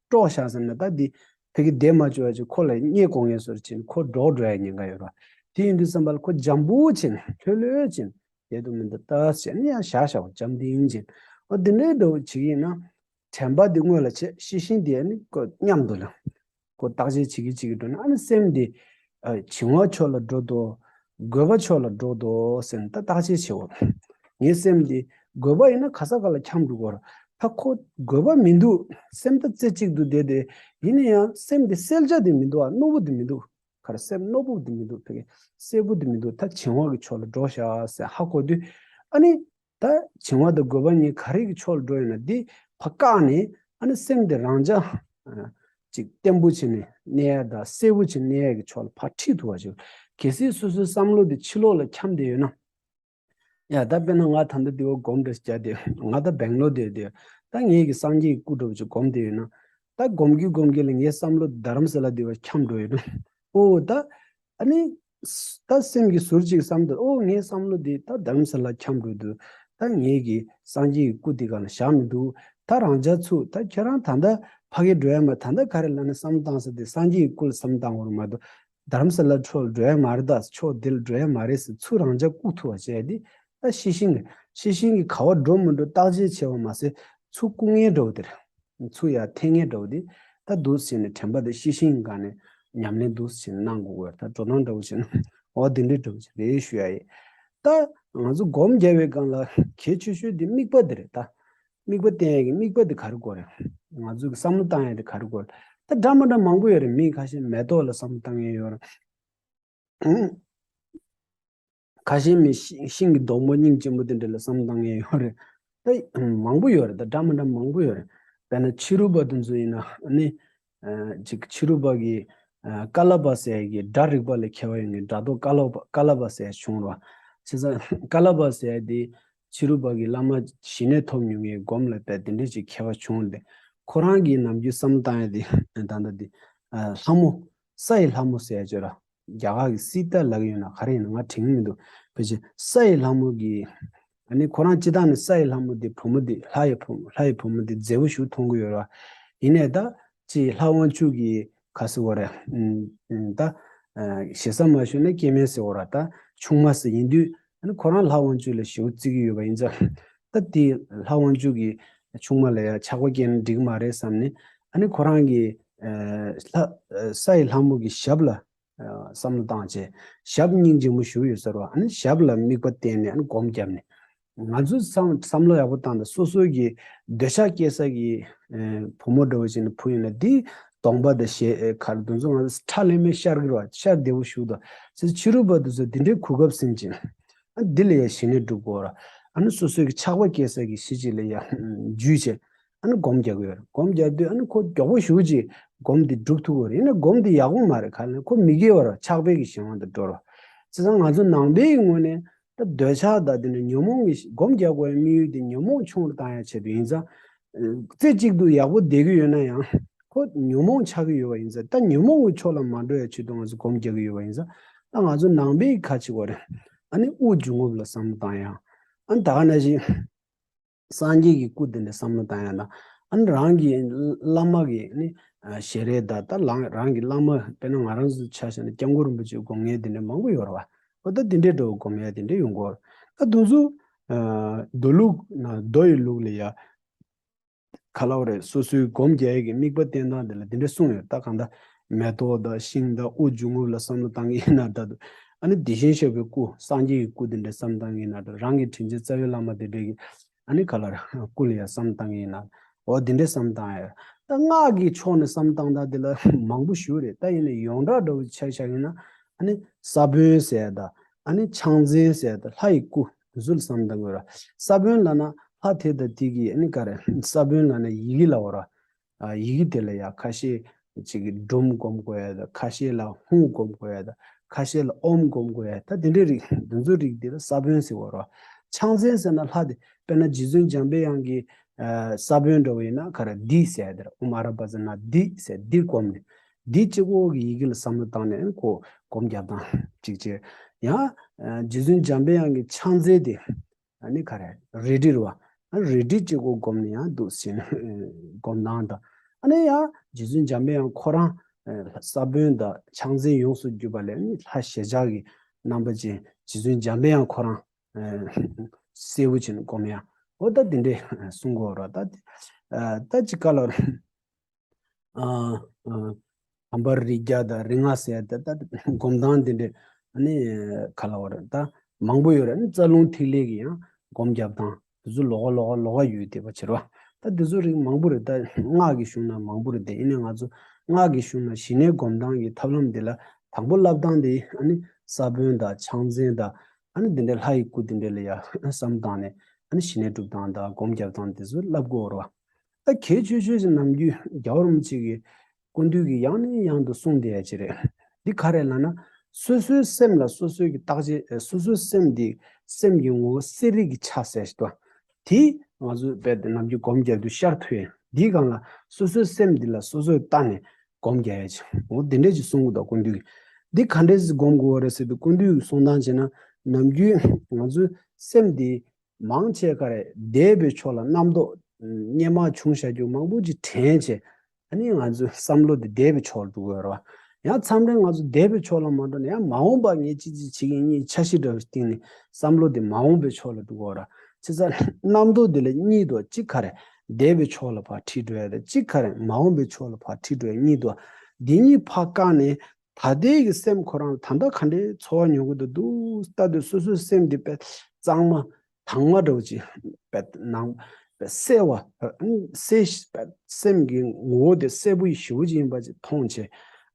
དཀྲོགས་བཞག་ཟེར་ན་ད་དེ་ཕ་གིའི་བསྡད་མ་བཅུག་ཡ་ཅིག་ཁོ་ལ་བརྙས་དགོས་མཁན་བཟོ་འདྲ་ཅིག་ཁོ་འདྲོགས་འགྲོ་ཡ་ཉེན་ཁ་ཡོད་ར། དེ་ཡིན་དུས་ཙམ་པ་ལ་ཁོ་འཇམ་པོ་བྱས་ནས་ལྷོད་ལྷོད་བྱས་ནས། དེ་དུ་མི་འདུག་ལྟ་བྱས་ནས་ཡང་བཞག་བཞག་པ་འཇམ་ཐིང་ཅན། འོ་འདི་འདྲའི་འདྲ་བོ་བྱེད་ཀྱི་ཡིན་ན། དྲན་པ་འདི་སྔོན་ལ་བྱས་ཤེས་བཞིན་དེ་ནི་ཁོ་མཉམ་དུ་ལ། ཁོ་བརྟག་དཔྱད་བྱེད་ཀྱི་བྱེད་ཀྱི་འགྲོ་ན་ཨ་ནི་སེམས་འདི། བྱིང་བ་ཕྱོགས་ལ་འགྲོ་འདུག་རྒོད་པ་ཕྱོགས་ལ་འགྲོ་འདུག་ཟེར་ནས་ད་བརྟག་དཔྱད་བྱེད་འོ། ངའི་སེམས་འདི་རྒོད་པ་ཡིན་ན་ག་ས་ག་ལ་འཁྱམས་འགྲོ་གོ་ར། ད་ཁོ་རྒོད་པ་མི་འདུག་སེམས་ད་རྩེ་གཅིག་ཏུ་བསྡད་དེ་ཡིན་ན་ཡང་སེམས་འདི་གསལ་ཆ་འདི་མི་འདུག་ཨ་རྣོ་བོ་འདི་མི་འདུག་ག་རེ་སེམས་རྣོ་པོ་འདི་མི་འདུག་ཕ་གི་གསལ་པོ་འདི་མི་འདུག་ད་བྱིང་བ་གི་ཕྱོགས་ལ་འགྲོ་ཤག་ཟེར་ཧ་གོ་དུས་ཨ་ནི། ད་བྱིང་བ་དང་རྒོད་པ་གཉིས་ག་རེ་གི་ཕྱོགས་ལ་འགྲོ་ཡོད་ན་འདི་ཕར་བཀག་ནས་ཨ་ནི་སེམས་འདི་རང་འཇགས་ཅིག་བརྟན་པོ་བྱས་ནས་གནས་ཡ་དང་གསལ་པོ་བྱས་ནས་གནས་ཡ་གི་ཕྱོགས་ལ་ཕར་ཁྲིད་ཐུབ་པ་ཞིག་གལ་སྲིད་སོ་སོའི་བསམ་བློ་འདི་ཕྱི་ལོགས་ལ་འཁྱམས་བསྡད་ཡོད་ན། ཡ་ད་དཔེར་ན་ང་ད་ལྟ་འདི་བ་སྒོམ་འདྲ་རྒྱག་བསྡད་ང་ད་སྦེང་ལོར་བསྡད་བསྡད་ད་ངའི་གི་སངས་རྒྱས་ཀྱི་སྐུ་འདྲ་བོ་ཅིག་སྒོམ་བསྡད་ཡོད་ན། ད་སྒོམ་གི་སྒོམ་གི་ལ་ངའི་བསམ་བློ་རྡ་རམ་ས་ལ་འདི་བ་འཁྱམས་འགྲོ་ཡོད་ན། ཨོ་ད་ཨ་ནི། ད་སེམས་ཀྱི་ཟུར་གཅིག་བསམ་དུས་ཨོ་ངའི་བསམ་བློ་འདི་ད་དྷ་རམ་ས་ལ་འཁྱམས་འགྲོ་དུས་ད་ངེད་ཀྱི་སངས་རྒྱས་ཀྱི་སྐུ་འདི་ག་ལ་བཞག་མི་འདུག་ད་རང་ཅག་ཚུ་ད་ཁྱེད་རང་ད་ལྟ་ཕ་གི་འགྲོ་ཡ་མ་ད་ལྟ་ག་རེ་ལ་ནི་བསམ་བློ་བཏང་ས་དེ་སངས་རྒྱས་ཀྱི་སྐུ་ལ་བསམ་བློ་བཏང་དགོས་རེད་མ་གཏོགས། དྷ་རམ་ས་ལ་ཕྱོགས་འགྲོ་ཡ་མ་རེད། ད་ཕྱོགས་འདི་ལ་འགྲོ་ཡ་མ་རེད་ཟེར་ཚུར་རང་ཅག་བཀུག་ཐུབ་པ་བྱས་ཏེ། ད་ཤེས་བཞིན་གྱི་ཤེས་བཞིན་གྱི་ག་བ་འགྲོ་མི་འགྲོ་བརྟག་དཔྱད་བྱས་པ་མ་ཟད་ཚུར་བཀུག་མཁན་འདྲ་བོ་དེ་རེད། ཚུར་ཡར་འཐེན་མཁན་འདྲ་བོ་དེ། ད་འདུག་སེ་བྱས་ནས་དྲན་པ་དེ་ཤེས་བཞིན་གྱི་སྒང་ནས་ཉམས་ལེན་འདུག་སེ་བྱས་ནས་གནང་དགོས་ཀྱི་ཡོད་རེད། ད་འགྲོ་སྟངས་འདྲ་བོ་བྱས་ན་འོ་དེ་འདྲའི་འདྲ་བོ་ཅིག་རེད་ཞུ་ཡ་ཡིན། ད་ང་ཚོ་སྒོམ་རྒྱག་པའི་སྒང་ལ་གལ་ཆེ་ཤོས་དེ་དམིགས་པ་དེ་རེད་ད། དམིགས་པ་བསྟན་ཡས་ཀྱི་དམིགས་པ་དེ་ག་རེ་དགོས་རེད། ང་ཚོས་ཀྱི་བསམ་བློ་བཏང་ཡས་དེ་ག་རེ་དགོས་རེད། ད་འདྲ་མི་འདྲ་མང་པོ་ཡོད་རེད། མི་ཁ་ཤས་མེ་ཏོག་ལ་བསམ་བློ་བཏང་མཁན་ཡོད་རེད། ཁ་ཤས་མི་ཤིང་ཤིང་གི་སྡོང་པོ་སྙིང་རྗེ་མོ་དེ་འདྲ་ལ་བསམ་བློ་བཏང་མཁན་ཡོད་རེད། ད་མང་པོ་ཡོད་རེད། ད་འདྲ་མི་འདྲ་མང་པོ་ཡོད་རེད། དཔེར་ན་ཕྱི་རོལ་པ་དེ་ཚོ་ཡིན་ན་ཨ་ནི། ཅིག་ཕྱི་རོལ་པ་གི་ཀ་ལ་པ་ཟེར་ཡས་ཀྱི་སྒྲ་རིག་པ་ལ་མཁས་པ་ཡོད་མཁན་སྒྲ་མདོ་ཀ་ལ་པ་ཀ་ལ་པ་ཟེར་ཡས་བྱུང་རོ། བྱས་ཙང་ཀ་ལ་པ་ཟེར་ཡས་དེ་ཕྱི་རོལ་པ་གི་བླ་མ་ཞི་གནས་ཐོབ་མྱོང་མཁན་སྒོམ་ལ་དཔེ་དེ་འདྲས་ཅིག་མཁས་པ་བྱུང་སྟེ། ཁོ་རང་གིས་ནམ་རྒྱུན་བསམ་བློ་བཏང་ཡས་དེ་ད་ལྟ་དེ་ལྷ་མོ། ས་ཡི་ལྷ་མོ་ཟེར་ཡས་ཅིག་ར། རྒྱ་གར་གྱི་སི་ཏཱ་ལབ་ཀྱི་ཡོད་ན་ག་རེ་ཡིན་ན་ང་དྲན་གྱི་མི་འདུག་ཕལ་ཆེར་ས་ཡི་ལྷ་མོ་གི། ཨ་ནི་ཁོ་རང་སྤྱིར་བཏང་ནས་ས་ཡི་ལྷ་མོ་དེ་བུ་མོ་དེ་ལྷ་ཡི་བུ་ལྷ་ཡི་བུ་མོ་དེ་མཛེས་པོ་ཞིག་མཐོང་གི་ཡོད་རེད་བ། ཡིན་ནའི་ད་ཅི་ལྷ་དབང་ཕྱུག་གི་ག་ཟེར་བ་རེད། ཨུམ་ཨུམ་ད་ཞེ་ས་མ་ཞུས་ན་སྐྱེ་དམན་ཟེར་བ་རེད། ད་ཆུང་མ་ཟེར་ཡིན་དུས་ཨ་ནི་ཁོ་རང་ལྷ་དབང་ཕྱུག་ལ་ཞེ་པོ་བརྩི་གི་ཡོད་པ་ཡིན་ཙང་། ད་དེ་ལྷ་དབང་ཕྱུག་གི་ཆུང་མ་ལ་ཡང་ཆགས་པ་སྐྱེས་ན་འགྲིག་གི་མ་རེད་བསམ་ནས་ཨ་ནི་ཁོ་རང་གི་ལྷ་ས་ཡི་ལྷ་མོ་གི་ཞབས་ལ། བསམ་བློ་བཏང་བྱས། ཞབས་སྙིང་རྗེ་མོ་ཞིག་ཡོད་ས་རེད་བ། ཨ་ནི་ཞབས་ལ་དམིགས་པ་བསྟན་ནས་ཨ་ནི་སྒོམ་བརྒྱབ་ནས། ང་ཚོས་བསམ་བསམ་བློ་ཡག་པོ་བཏང་དང་སོ་སོའི་གི་འདོད་ཆགས་སྐྱེ་ས་གི་བུ་མོ་འདྲ་བོ་ཞིག་ནི་བུ་ཡིན་ན་འདི་གདོང་པ་དང་ཞལ་ཁར་འདུ་འཛོམས་ང་ཚོ་ཁྲ་ལེ་མེ་ཤར་གི་རེད་བ། ཤར་བདེ་བོ་ཞིག་དང་ཚེ་ཕྱི་རོལ་པ་འདི་ཚོ་འདི་འདྲའི་གོ་སྐབས་ཟིན་ཅིང་། ཨ་འདི་ལ་ཡང་ཞི་གནས་སྒྲུབ་དགོས་ར། ཨ་ནི་སོ་སོའི་གི་ཆགས་པ་སྐྱེ་ས་གི་གཞི་ཅིག་ལ་ཡང་འཇུས་བྱས། ཨ་ནི་སྒོམ་རྒྱག་གི་ཡོད་རེད། སྒོམ་རྒྱག་དུས་ཨ་ནི་ཁོ་མགྱོགས་པོ་ཞེ་པོ་ཅིག་སྒོམ་འདི་སྒྲུབ་ཐུབ་ཀྱི་རེད། ཡིན་ན་སྒོམ་འདི་ཡག་པོ་མ་རེད། ག་ལ་ཁོ་མི་དགེ་བ་རེད། ཆགས་པའི་གི་གཞན་དབང་དུ་འགྲོ་རེད། བྱས་ཙང་ང་ཚོ་ནང་པའི་གི་ངོས་ནས་ད་འདོད་ཆགས་དང་དེ་འདྲ་ཉོན་མོངས་ཀྱི་སྒོམ་རྒྱག་དགོས་པའི་དམིགས་ཡུལ་དེ་ཉོན་མོངས་ཆུང་རུ་བཏང་ཡ་ཆེད་དུ་ཡིན་ཙང་། རྩེ་གཅིག་ཏུ་ཡག་པོ་བསྡད་ཀྱི་ཡོད་ན་ཡང་ཁོ་ཉོན་མོངས་ཆགས་ཀྱི་ཡོད་པ་ཡིན་ཙང་། ད་ཉོན་མོངས་ཀྱི་ཕྱོགས་ལ་མ་འགྲོ་ཡ་ཆེད་དུ་ང་ཚོ་སྒོམ་རྒྱག་གི་ཡོད་པ་ཡིན་ཙང་། ད་ང་ཚོ་ནང་པའི་གི་ཁ་ཅིག་བ་རེད། ཨ་ནི་དབུགས་འབྱུང་རྔུབ་ལ་བསམ་བློ་བཏང་ཡ། ཨ་ནི་ད་ག་ནང་བཞིན། སངས་རྒྱས་ཀྱི་སྐུ་དེ་འདྲ་བསམ་བློ་བཏང་ཡ་དང་། ཨ་ནི་རང་གི་བླ་མ་གི་ནི་ཞལ་རས་དང་ད་ལང་རང་གི་བླ་མ་དཔེར་ན་ང་རང་ཚོ་ཆ་བཞག་ན་སྐྱབས་མགོན་རིན་པོ་ཆེ་སྒོམ་མཁན་དེ་འདྲ་མང་པོ་ཡོད་རེད་བ། འོ་ད་དེ་འདྲའི་འདྲ་བོ་སྒོམ་ཡ་དེ་འདྲ་ཡོང་གི་ཡོད་རེད། ད་དེ་ཚོ་མདོ་ལུགས་ན་མདོ་ཡི་ལུགས་ལ་ཡ། ག་ལབ་རེད། སོ་སོའི་སྒོམ་རྒྱག་ཡས་ཀྱི་དམིགས་པ་བསྟན་སྟངས་དེ་ལ་དེ་འདྲ་གསུངས་ཡོད། ད་གང་ལྟར་མེ་ཏོག་དང་ཤིང་དང་དབུགས་འབྱུང་རྔུབ་ལ་བསམ་བློ་བཏང་གི་ཡིན་ན་འདྲ་འདུག་ཨ་ནི་དེ་བཞིན་གཤེགས་པའི་སྐུ་སངས་རྒྱས་ཀྱི་སྐུ་དེ་འདྲ་བསམ་བློ་བཏང་གི་ཡིན་ན་འདྲ། རང་གི་དྲིན་ཅན་རྩ་བའི་བླ་མ་དེ་འདྲ་གི་ཨ་ནི་ག་ལབ་རེད། སྐུ་ལ་ཡང་བསམ་བློ་བཏང་གི་ཡིན་ན། འོ་དེ་འདྲ་བསམ་བློ་བཏང་ཡ། ད་སྔགས་ཀྱི་ཕྱོགས་ནས་བསམ་བློ་བཏང་སྟངས་དེ་ལ་མང་པོ་ཞིག་རེད། ད་ཡིན་ནའི་ཡོངས་གྲགས་འདྲ་བོ་ཆ་བཞག་ཡིན་ན་ཨ་ནི་ས་བོན་ཟེར་ཡ་དང་ཨ་ནི་ཕྱག་མཚན་ཟེར་ཡ་དང་ལྷ་ཡི་སྐུ། དེ་ཚོ་ལ་བསམ་བློ་བཏང་དགོས་ར། ས་བོན་ལབ་ན་ལྷ་དེ་དང་དེ་གི་ཨ་ནི་ག་རེ། ས་བོན་ལབ་ན་ཡི་གེ་ལབ་པ་ར། ཡི་གེ་དེ་ལ་ཡ་ཁ་ཤས་ཅིག་གིས་འབྲུམ་སྒོམ་དགོས་ཡ་དང་། ཁ་ཤས་ལ་ཧཱུྃ་སྒོམ་དགོས་ཡ་དང་། ཁ་ཤས་ལ་ཨོཾ་སྒོམ་དགོས་ཡ། ད་དེ་འདྲའི་རིགས་དེ་ཚོའི་རིགས་དེ་ལ་ས་བོན་ཟེར་བ་ར། ཕྱག་མཚན་ཟེར་ན་ལྷ་དེ་དཔེར་ན་རྗེ་བཙུན་འཇམ་པའི་དབྱངས་ཀྱི་ས་བོན་འདྲ་བོ་ཡིན་ན་ག་རེ་འདི་ཟེར་ཡ་དེ་ར། ཨོཾ་ཨ་ར་པ་ཙ་ན་འདི་ཟེར་འདི་སྒོམ་ནས། འདི་གཅིག་པོ་གི་ཡི་གེ་ལ་བསམ་བློ་བཏང་ནས་ཁོ་སྒོམ་རྒྱབ་སྟངས་གཅིག་བྱས། ཡང་རྗེ་བཙུན་འཇམ་པའི་དབྱངས་ཀྱི་ཕྱག་མཚན་དེ། ཨ་ནི་ག་རེ་རལ་གྲི་རེད་བ། ཨ་རལ་གྲི་གཅིག་པོ་སྒོམ་ནས་ཡང་འདུག་ཟེར་ནས་སྒོམ་སྟངས་དང་། ཨ་ནི་ཡང་རྗེ་བཙུན་འཇམ་པའི་དབྱངས་ཁོ་རང་ས་བོན་དང་ཕྱག་མཚན་ཡོངས་སུ་གྱུར་པ་ལས་ཨ་ནི་ལྷ་ཞལ་ཕྱག་གི་རྣམ་པ་ཅན་རྗེ་བཙུན་འཇམ་པའི་དབྱངས་ཁོ་རང་གསལ་པོ་བྱས་ནས་སྒོམ་ཡ། འོ་ད་དེ་འདྲས་གསུང་གི་ཡོད་རེད། ད་དེ་ད་ཅིག་ག་ལ་རེད། ཨ་ཨ་དམ་པ་རིགས་བརྒྱ་དང་རིགས་ལྔ་ཟེར་ཡ་དེ་ད་སྒོམ་སྟངས་དེ་འདྲས་ཨ་ནི་ག་ལབ་དགོས་རེད། ད་མང་པོ་ཡོད་རེད། ཨ་ནི་རྩ་རླུང་ཐིག་ལེ་གི་ཡང་སྒོམ་རྒྱབ་སྟངས་དེ་ཚོ་ལོགས་ཀ་ལོགས་ཀ་ལོགས་ཀ་ཡོད་བསྡད་པ་བྱེད་རོགས། ད་དེ་ཚོ་རིགས་མང་པོ་རེད། ད་སྔགས་ཀྱི་གཞུང་ན་མང་པོ་རེད་དེ། ཡིན་ནའི་ང་ཚོ་སྔགས་ཀྱི་གཞུང་ན་ཞི་གནས་སྒོམ་སྟངས་ཀྱི་ཐབས་ལམ་འདི་ལ་དང་པོ་བསླབ་སྟངས་དེ་ཨ་ནི་ས་བོན་དང་ཕྱག་མཚན་དང་ཨ་ནི་འདི་འདྲའི་ལྷ་ཡི་སྐུ་འདི་འདྲ་ལ་ཡང་བསམ་བཏང་ནས་ཨ་ནི་ཞི་གནས་སྒྲུབ་སྟངས་དང་སྒོམ་རྒྱབ་སྟངས་དེ་ཚོ་བསླབ་དགོས་རེད་བ། ད་གལ་ཆེ་ཤོས་ཤིག་ནམ་རྒྱུན་རྒྱལ་བ་རིན་པོ་ཆེ་གིས་སྐུ་མདུན་གྱིས་ཡང་ནས་ཡང་དུ་གསུངས་བསྡད་ཡ་ཅིག་རེད། འདི་ག་རེ་ལབ་ན། སོ་སོའི་སེམས་ལ་སོ་སོའི་གི་བརྟག་དཔྱད། སོ་སོའི་སེམས་འདི་སེམས་ཀྱི་ངོ་བོ་གསལ་རིག་གི་ཆ་ཟེར་ཞིག་འདུག་དེ་ང་ཚོ་དཔེ་དེ་ནམ་རྒྱུན་སྒོམ་རྒྱབ་དུས་ཤར་ཐུབ་ཡ། འདིའི་སྒང་ལ་སོ་སོའི་སེམས་འདི་ལ་སོ་སོས་བལྟས་ནས་སྒོམ་རྒྱག་ཡ་ཅིག་འོ་འདི་འདྲས་ཅིག་གསུང་གི་འདུག་སྐུ་མདུན་གྱིས། འདི་ག་འདྲས་སེ་སྒོམ་དགོས་པ་རེད་ཟེར་དུས་སྐུ་མདུན་གྱིས་གསུང་སྟངས་བྱས་ན། ནམ་རྒྱུན་ང་ཚོའི་སེམས་འདི་མང་ཆེ་ག་རེ་འདས་པའི་ཕྱོགས་ལ་རྣམ་རྟོག་སྔོན་མ་བྱུང་བཞག་རྒྱུ་མང་པོ་ཅིག་དྲན་བྱས། ཨ་ནི་ང་ཚོའི་བསམ་བློ་དེ་འདས་པའི་ཕྱོགས་ལ་འགྲོ་གི་ཡོད་རེད་བ། ཡང་མཚམས་རེ་ང་ཚོ་འདས་པའི་ཕྱོགས་ལ་མ་འགྲོ་ནས་ཡང་མ་འོངས་པ་ངས་ཅི་ཅི་བྱེད་ཀྱི་ཡིན་འཆར་གཞི་འདྲ་བོ་བཏིང་ནས་བསམ་བློ་དེ་མ་འོངས་པའི་ཕྱོགས་ལ་འགྲོ་གི་ཡོད་རེད། བྱས་ཙང་རྣམ་རྟོག་དེ་ལ་གཉིས་འདུག་གཅིག་ག་རེ་འདས་པའི་ཕྱོགས་ལ་ཕར་ཁྲིད་འགྲོ་ཡ་དང་གཅིག་ག་རེ་མ་འོངས་པའི་ཕྱོགས་ལ་ཕར་ཁྲིད་འགྲོ་ཡ་གཉིས་འདུག་འདི་གཉིས་ཕར་བཀག་ནས་ད་ལྟའི་གི་སེམས་ཁོ་རང་ད་ལྟ་ག་འདྲའི་ཚོར་བ་མྱོང་གི་འདུག་འདུག་ལྟ་དུས་སོ་སོའི་སེམས་འདི་དཔེ་གཙང་མ་དྭངས་མ་འདྲ་བོ་ཅིག་དཔེ་ནང་དཔེ་གསལ་བ་གསལ་དཔེ་སེམས་ཀྱི་ངོ་བོ་དེ་གསལ་པོ་ཞེ་པོ་ཅིག་ཡིན་པ་ཅིག་མཐོང་བྱས།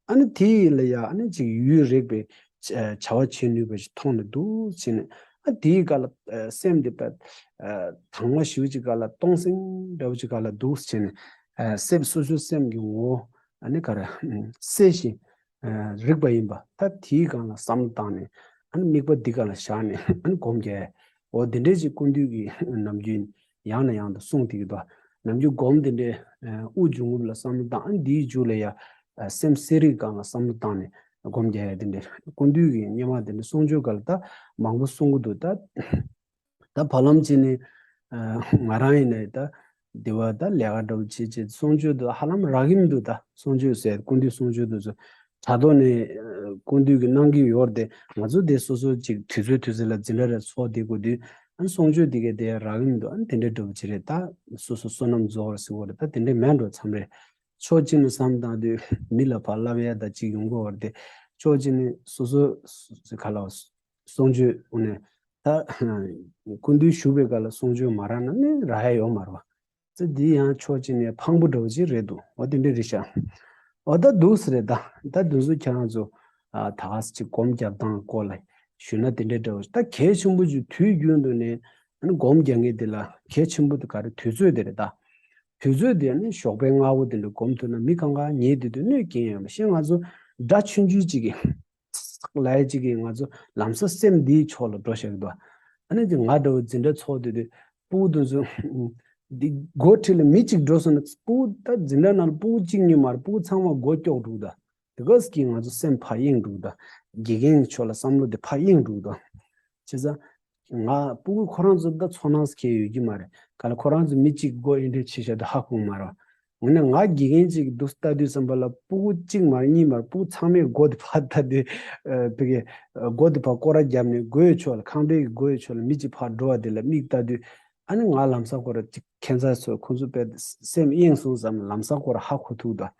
ཨ་ནི་དེ་ཡིས་ལ་ཡ་ཨ་ནི་ཅིག་ཡུལ་རེག་པའི་བྱ་བ་བྱེད་ནུས་པ་ཞིག་མཐོང་ནས་འདུག་བྱས་ནས། ཨ་དེའི་སྐབས་ལ་སེམས་འདི་དཔེ་དྭངས་མ་ཞེ་པོ་ཅིག་སྒང་ལ་སྟོང་སེང་འདྲ་བོ་ཅིག་སྒང་ལ་འདུག་བྱས་ནས། སེམས་སོ་སོའི་སེམས་ཀྱི་ངོ་བོ་ཨ་ནི་ག་རེ་གསལ་ཞིང་རིག་པ་ཡིན་པ། ད་དེའི་སྒང་ལ་བསམ་བློ་བཏང་ནས་ཨ་ནི་དམིགས་པ་འདི་སྒང་ལ་བཞག་ནས་ཨ་ནི་སྒོམ་རྒྱག་འོ་དེ་འདྲས་ཅིག་སྐུ་མདུན་གྱིས་ནམ་རྒྱུན་ཡང་ནས་ཡང་དུ་གསུངས་བསྡད་ཀྱི་འདུག་ནམ་རྒྱུན་སྒོམ་དེ་འདྲས་དབུགས་འབྱུང་རྔུབ་ལ་བསམ་བློ་བཏང་ཨ་ནི་འདིའི་མཇུག་ལ་ཡ་སེམས་གསལ་རིག་སྒང་ལ་བསམ་བློ་བཏང་ནས་སྒོམ་རྒྱག་ཡ་དེ་འདྲས་སྐུ་མདུན་གྱིས་སྔོན་མ་དེ་འདྲས་གསུང་ཆོས་སྒང་ལ་ད་མང་པོ་གསུང་གི་འདུག་ད། ད་བར་ལམ་ཅིག་ནས་ང་རང་ཡིན་ནའི་ད་འདི་བ་ད་ལས་ཀ་འདྲ་བོ་བྱེད་བྱེད་གསུང་ཆོས་འདུག་ཧ་ལམ་རག་གི་མི་འདུག་ད་གསུང་ཆོས་ཟེར་སྐུ་མདུན་གསུང་ཆོས་འདུག་ཚོ་དྲ་ཐོག་ནས་སྐུ་མདུན་གྱི་གནང་གི་ཡོད་རེད་དེ། ང་ཚོ་དེ་སོ་སོ་ཅིག་དུས་ཚོད་དུས་ཚོད་ལ་འཛིན་གྲྭ་རེ་ཚོགས་བསྡད་དགོས་དུས་ཨ་གསུང་ཆོས་འདི་གས་དེ་རག་གི་མི་འདུག་ཨ་དེ་འདྲའི་འདྲ་བོ་ཅིག་རེད། ད་སོ་སོ་བསོད་ནམས་རྫོགས་རེད་ཟེར་བ་རེད། ད་དེ་འདྲའི་མེད་འགྲོ་མཚམས་རེ། ཕྱོགས་གཅིག་ནས་བསམ་བཏང་དུས་མི་ལ་ཕར་ལབ་ཡ་ད་ཅིག་ཡོང་གི་ཡོད་རེད་དེ། ཕྱོགས་གཅིག་ནས་སོ་སོ་ག་ལ་བ། གསུང་ཆོས་འོ་ནས་ད་སྐུ་མདུན་བཞུགས་པའི་སྐབས་ལ་གསུང་ཆོས་མ་རག་ན་ནི་རག་ཡ་ཡོད་མ་རེད་བ། ཙི་འདི་ཡང་ཕྱོགས་གཅིག་ནས་ཕངས་པོ་འདྲ་བོ་ཅིག་རེད་འདུག་འོ་དེ་འདྲ་རེད་ཤག་འོ་ད་འདུག་སེ་རེད་ད། ད་འདི་ཚོ་ཁྱེད་རང་ཚོ་ད་ག་སེ་ཅིག་སྒོམ་རྒྱབ་སྟངས་སྐོར་ལ་ཞུས་ན་དེ་འདྲ་འདྲ་བོ་ཞིག་ད་གལ་ཆེན་པོ་ཅིག་དུས་རྒྱུན་དུ་ནས་ཨ་ནི་སྒོམ་རྒྱག་མཁན་དེ་ལ་གལ་ཆེན་པོ་དེ་ག་རེ་དུས་ཚོད་དེ་རེད་ད། དུས་ཚོད་དེ་ཨ་ནི་ཞོགས་པའི་སྔ་པོ་དེ་འདྲ་སྒོམ་ཐུབ་ན་མི་གང་ག་ཉལ་བསྡད་དུས་གནོད་སྐྱེལ་ཡོད་མ་ཤེས། ང་ཚོ་དགྲ་ཆུང་ཆུང་ཅིག་གིས་ལའི་ཅིག་གིས་ང་ཚོ་ལམ་སང་སེམས་འདིའི་ཕྱོགས་ལ་འགྲོ་བཞག་གི་འདུག་ཨ་ནི་དེ་ང་འདྲ་བོ་འཛིན་གྲྭ་ཚོགས་བསྡད་དུས་སྤུ་གུ་དེ་ཚོ་འདི་སྒོ་ཁྲིད་ལ་མི་གཅིག་འགྲོ་སོང་ན་སྤུ་གུ་ད་འཛིན་གྲྭ་ནང་ལ་སྤུ་གུ་གཅིག་གཉིས་མ་རེད། སྤུ་གུ་ཚང་མ་སྒོ་ཀྱོག་འགྲོ་གི་འདུག་དེ་ག་སེ་གིས་ང་ཚོ་སེམས་ཕར་གཡེང་འགྲོ་གི་འདུག་དགེ་རྒན་གྱི་ཕྱོགས་ལ་བསམ་བློ་དེ་ཕར་གཡེང་འགྲོ་གི་འདུག་བྱས་ཙང་། ང་སྤུ་གུ་ཁོ་རང་ཚོ་ད་ཚོར་སྣང་སྐྱེ་ཡོད་ཀྱི་མ་རེད། ག་ལ་ཁོ་རང་ཚོ་མི་གཅིག་སྒོ་ཨེ་འདྲས་ཕྱེ་བཞག་དུས་ཧ་གོ་མ་རེད། ངོས་ནས་ང་དགེ་རྒན་གཅིག་གི་འདུག་ལྟ་དུས་ཙམ་པ་ལ་སྤུ་གུ་གཅིག་མ་རེད་གཉིས་མ་རེད། སྤུ་གུ་ཚང་མས་སྒོ་དེ་ཕར་ལྟ་དུས་ཨ་བི་གའི་སྒོ་དེ་ཕར་སྐོར་ར་བརྒྱབ་ནས་སྒོའི་ཕྱོགས་ལ་ཁང་པའི་སྒོའི་ཕྱོགས་ལ་མི་གཅིག་ཕར་འགྲོ་བ་དེ་ལ་མིག་ལྟ་དུས་ཨ་ནི་ང་ལམ་སང་ཁོ་ར་གཅིག་ཁྱད་མཚར་ཚོ་ཁོ་ཚོ་དཔེ་སེམས་གཡེང་སོང་ཙམ་ལམ་སང་ཁོ་ར་ཧ་གོ་ཐུབ་འདུག་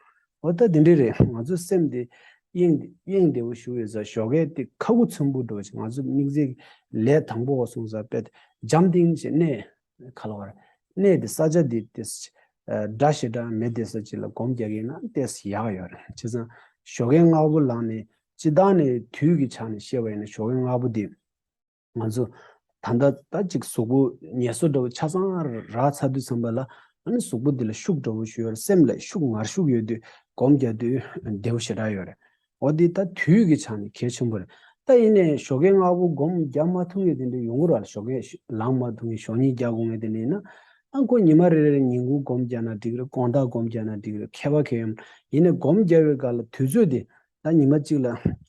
འོ་ད་དེ་འདྲས་རེད། ང་ཚོའི་སེམས་དེ་གཡེང་གཡེང་བདེ་བོ་ཞུ་བའི་ས་ཞོགས་ཀས་དེ་ཁ་ཁུ་ཚུན་པོ་འགྲོ་ཞིག་ང་ཚོ་དམིགས་བརྩེ་ལས་དང་པོ་བ་སོང་ས་དཔེ་འཇམ་ཐིང་ཞིག་གནས་ག་ལ་བར་གནས་དེ་ས་ཆ་དེ་དེ་དགྲ་ཞེ་དྲག་མེད་དེ་ས་ཅིག་ལ་སྒོམ་རྒྱག་གི་ཡིན་ན་ཏོག་ཙམ་ཡག་ཡོད་རེད། བྱས་ཙང་ཞོགས་ཀས་སྔ་པོ་ལངས་ནས་སྤྱིར་བཏང་ནས་དུས་ཀྱི་ཆ་ནས་བཤད་པ་ཡིན་ན་ཞོགས་ཀས་སྔ་པོ་དེ། ང་ཚོ་ད་ལྟ་ད་ཅིག་གཟུགས་པོ་ངལ་གསོ་འདྲ་བོ་ཆ་ཚང་རག་ཚར་དུས་ཙམ་པ་ལ་ཨ་ནི་གཟུགས་པོ་འདི་ལ་ཤུགས་འདྲ་བོ་ཞིག་ཡོད་རེད། སེམས་ལ་ཤུགས་ངར་ཤུགས་ཡོད་དུས་སྒོམ་རྒྱག་དུས་བདེ་བོ་ཞེ་དྲག་ཡོད་རེད། འོ་འདི་ད་དུས་ཀྱི་ཆ་ནས་གལ་ཆེན་པོ་རེད། ད་ཡིན་ནའི་ཞོགས་ཀས་སྔ་པོ་སྒོམ་རྒྱག་མ་ཐུབ་མཁན་དེ་འདྲ་ཡོང་གི་རེད། ཞོགས་ཀས་ལངས་མ་ཐུབ་མཁན་ཞོགས་ཉིན་རྒྱག་དགོས་མཁན་དེ་འདྲ་ཡིན་ན་ཨ་ཁོ་ཉི་མ་རེ་རེ་ཉིན་གུང་སྒོམ་རྒྱག་ན་འགྲིག་རེད། དགོང་དག་སྒོམ་རྒྱག་ན་འགྲིག་རེད། ཁྱད་པར་གང་ཡང་ཡིན་ནའི་སྒོམ་རྒྱག་པའི་སྐབས་ལ་དུས་ཚོད་དེ། ད་ཉི་མ་གཅིག་ལ་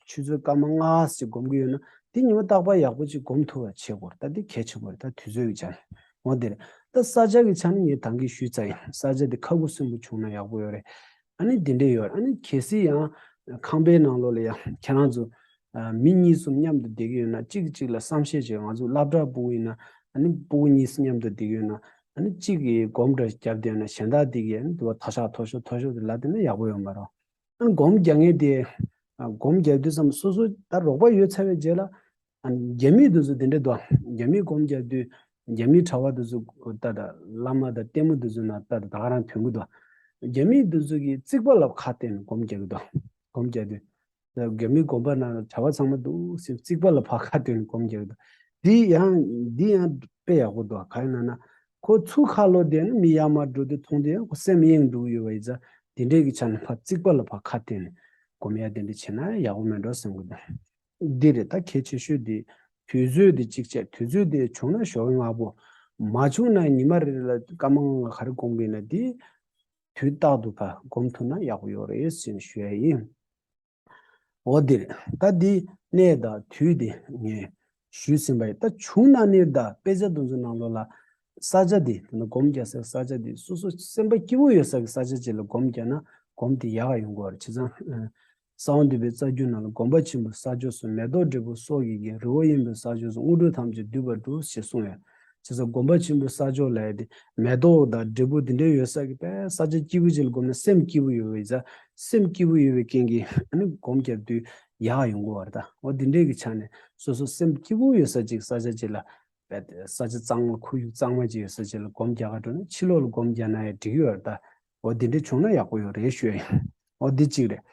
ཆུ་ཚོད་སྐར་མ་ལྔ་ཙམ་ཅིག་སྒོམ་གྱི་ཡོད་ན་དེ་ཉི་མ་རྟག་པར་ཡག་པོ་ཅིག་སྒོམ་ཐུབ་པ་བྱེད་དགོས་རེད། ད་དེ་གལ་ཆེན་པོ་རེད། ད་དུས་ཚོད་ཀྱི་ཆ་ནས་འོ་དེ་རེད། ད་ས་ཆ་གི་ཆ་ནས་ངས་ད་གིན་ཞུས་ཚར་ཡིན། ས་ཆ་དེ་ཁ་ཁུ་སིམ་པོ་བྱུང་ན་ཡག་པོ་ཡོད་རེད། ཨ་ནི་དེ་འདྲས་ཡོད་རེད། ཨ་ནི་གལ་སྲིད་ཡང་ཁང་པའི་ནང་ལོགས་ལ་ཡང་ཁྱེད་རང་ཚོ་མི་གཉིས་གསུམ་མཉམ་དུ་བསྡད་ཀྱི་ཡོད་ན་གཅིག་གིས་གཅིག་ལ་བསམ་ཤེས་བྱེད། ང་ཚོ་སློབ་གྲྭ་སྤུ་གུ་ཡིན་ན་ཨ་ནི་སྤུ་གུ་གཉིས་གསུམ་མཉམ་དུ་བསྡད་ཀྱི་ཡོད་ན་ཨ་ནི་གཅིག་གིས་སྒོམ་འདྲ་བརྒྱབ་བསྡད་ཡོད་ན་གཞན་དག་དེ་གིས་ཨ་ནི་དུ་བ་མཐོ་ཤོས་མཐོ་ཤོས་དེ་ལ་བསྡད་ན་ཡག་པོ་ཡོད་མ་རེད། ཨ་ནི་སྒོམ་རྒྱག་མཁན་དེ་ཨ་སྒོམ་རྒྱག་དུས་ཙམ་སོ་སོ་ད་རོགས་པ་ཡོད་ཚར་བའི་རྗེས་ལ་ཨ་ནི་རྒྱ་མིའི་དུས་ཚོད་དེ་འདྲ་འདུག་རྒྱ་མིའི་སྒོམ་རྒྱག་དུས་རྒྱ་མིའི་གྲྭ་པ་དུས་ཚོད་ད་ད་བླ་མ་དང་ལྟད་མོ་དུས་ཚོད་ན་ད་ད་ག་རང་ཐོན་གི་འདུག་རྒྱ་མིའི་དུས་ཚོད་ཀྱི་རྩིག་པ་ལ་ཁ་གཏད་ནས་སྒོམ་རྒྱག་གི་འདུག་སྒོམ་རྒྱག་དུས་ད་རྒྱ་མིའི་དགོན་པ་ནང་གྲྭ་པ་ཚང་མ་འདུག་སེ་རྩིག་པ་ལ་ཕར་ཁ་གཏད་ནས་སྒོམ་རྒྱག་གི་འདུག་འདི་ཡང་འདི་ཡང་དཔེ་ཡག་པོ་འདུག་ག་རེ་ན་ན། ཁོ་ཚུར་ཁ་ལོག་བསྡད་ན་མི་ཡར་མར་འགྲོ་དུས་མཐོང་དུས་ཡང་ཁོ་སེམས་གཡེང་འགྲོ་གི་ཡོད་པ་ཡིན་ཙང་དེ་འདྲས་ཀྱི་ཆ་ནས་ཕར་རྩིག་པ་ལ་ཕར་ཁ་གཏད་ནས་སྒོམ་ཡ་དེ་འདྲས་བྱས་ན་ཡག་པོ་མེད་འགྲོ་བསམ་གི་འདུག་འདི་རེད་ད་གལ་ཆེ་ཤོས་འདི། དུས་ཚོད་འདི་གཅིག་བྱས་དུས་ཚོད་འདི་བྱུང་ན་ཞོགས་ཀས་སྔ་པོ། མ་བྱུང་ན་ཉི་མ་རེ་རེ་ལ་སྐར་མ་ལྔ་ལྔ་ག་རེ་སྒོམ་གི་ཡིན་ན་འདི། དུས་རྟག་ཏུ་ཕར་སྒོམ་ཐུབ་ན་ཡག་པོ་ཡོད་རེད་ཟེར་ནས་ཞུ་ཡ་ཡིན། འོ་འདིར་ད་འདི་གནས་དང་དུས་དེ་ངས་ཞུས་ཟིན་པ་ཡིན། ད་བྱུང་ན་ནིར་ད་དཔེ་ཆ་དེ་ཚོ་ནང་ལོགས་ལ་ས་ཆ་དེ་དེ་ནི་སྒོམ་རྒྱག་སའི་ས་ཆ་དེ་སོ་སོ་སེམས་པ་སྐྱིད་པོ་ཡོད་ས་གི་ས་ཆ་ཅིག་ལ་སྒོམ་རྒྱག་ན་སྒོམ་དེ་ཡག་ག་ཡོང་གི་རེད། བྱས་ཙང་གསང་བ་འདུས་པའི་རྩ་རྒྱུད་ནང་ལ་སྒོམ་པ་ཆེན་པོའི་ས་ཕྱོགས་སུ་མེ་ཏོག་འབྲས་བུ་སོགས་ཀྱིས་བརྒྱན། རི་བོ་དབེན་པའི་ས་ཕྱོགས་སུ་དངོས་གྲུབ་ཐམས་ཅད་འདུས་པར་འགྲུབ་ཞེས་གསུངས་ཡོད། བྱས་ཙང་སྒོམ་པ་ཆེན་པོའི་ས་ཕྱོགས་ལ་ཡ་དེ་མེ་ཏོག་དང་འབྲས་བུ་དེ་འདྲ་ཡོད་ས་གི་དཔེ་ས་ཆ་སྐྱིད་པོ་ཅིག་ལ་སྒོམ་ན་སེམས་སྐྱིད་པོ་ཡོད་པའི་ས། སེམས་སྐྱིད་པོ་ཡོད་པའི་རྐྱེན་གྱིས་ཨ་ནི་སྒོམ་རྒྱབ་དུས་ཡག་ཡོང་གི་བར་ད། འོ་དེ་འདྲའི་གི་ཆ་ནས་སོ་སོ་སེམས་སྐྱིད་པོ་ཡོད་ས་ཅིག་ས་ཆ་ཅིག་ལ་ས་ཆ་གཙང་མ་ཁོར་ཡུག་གཙང་མ་ཅིག་ཡོད་ས་ཅིག་ལ་སྒོམ་རྒྱག་ག་འགྲོ་ན་ཕྱི་ལོགས་ལ་སྒོམ་རྒྱག་ན་ཡང་འགྲིག་གི་ཡོད་རེད་ད། འོ་འདི་འདྲ་བྱུང་ན་ཡག་པོ་ཡོད་རེད་ཞུ་ཡ་ཡིན། འོ་འདི་གཅིག་རེད།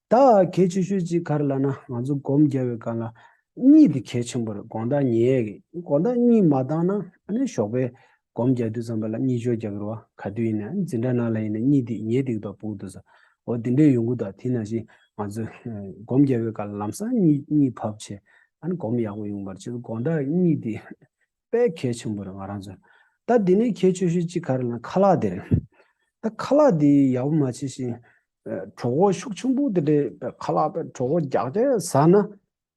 ད་གལ་ཆེ་ཤོས་གཅིག་ག་རེ་ལབ་ན་ང་ཚོ་སྒོམ་རྒྱག་པའི་སྒང་ལ་གཉིད་འདི་གལ་ཆེན་པོ་རེད། དགོང་དག་ཉལ་ཡས་ཀྱི་དགོང་དག་གཉིད་མ་བཏང་ན་ཨ་ནི་ཞོགས་པའི་སྒོམ་རྒྱག་དུས་ཙམ་པ་ལ་གཉིད་ཤོར་རྒྱག་གི་རེད་བ། ག་དུས་ཡིན་ན་འཛིན་གྲྭ་ནང་ལ་ཡིན་ན་གཉིད་འདི་ཉལ་འདུག་དང་སྤུག་འདུག་ས། འོ་འདི་འདྲས་ཡོང་གི་འདུག་དེ་ནང་བཞིན་ང་ཚོ་སྒོམ་རྒྱག་པའི་སྐབས་ལ་ལམ་སང་གཉིད་གཉིད་བབས་བྱས་ཨ་ནི་སྒོམ་ཡག་པོ་ཡོང་བར་བྱེད་དགོང་དག་གཉིད་འདི་དཔེ་གལ་ཆེན་པོ་རེད་ང་རང་ཚོ། ད་འདི་ནས་གལ་ཆེ་ཤོས་གཅིག་ག་རེ་ལབ་ན་ཁ་ལག་དེ་རེད། ད་ཁ་ལག་འདི་ཡག་པོ་མ་བྱས་ཤིང་གྲོད་ཁོག་ཤུགས་ཆེན་པོ་དེ་འདྲས་ཁ་ལག་དཔེ་གྲོད་ཁོག་རྒྱགས་རྒྱགས་ཟ་ན།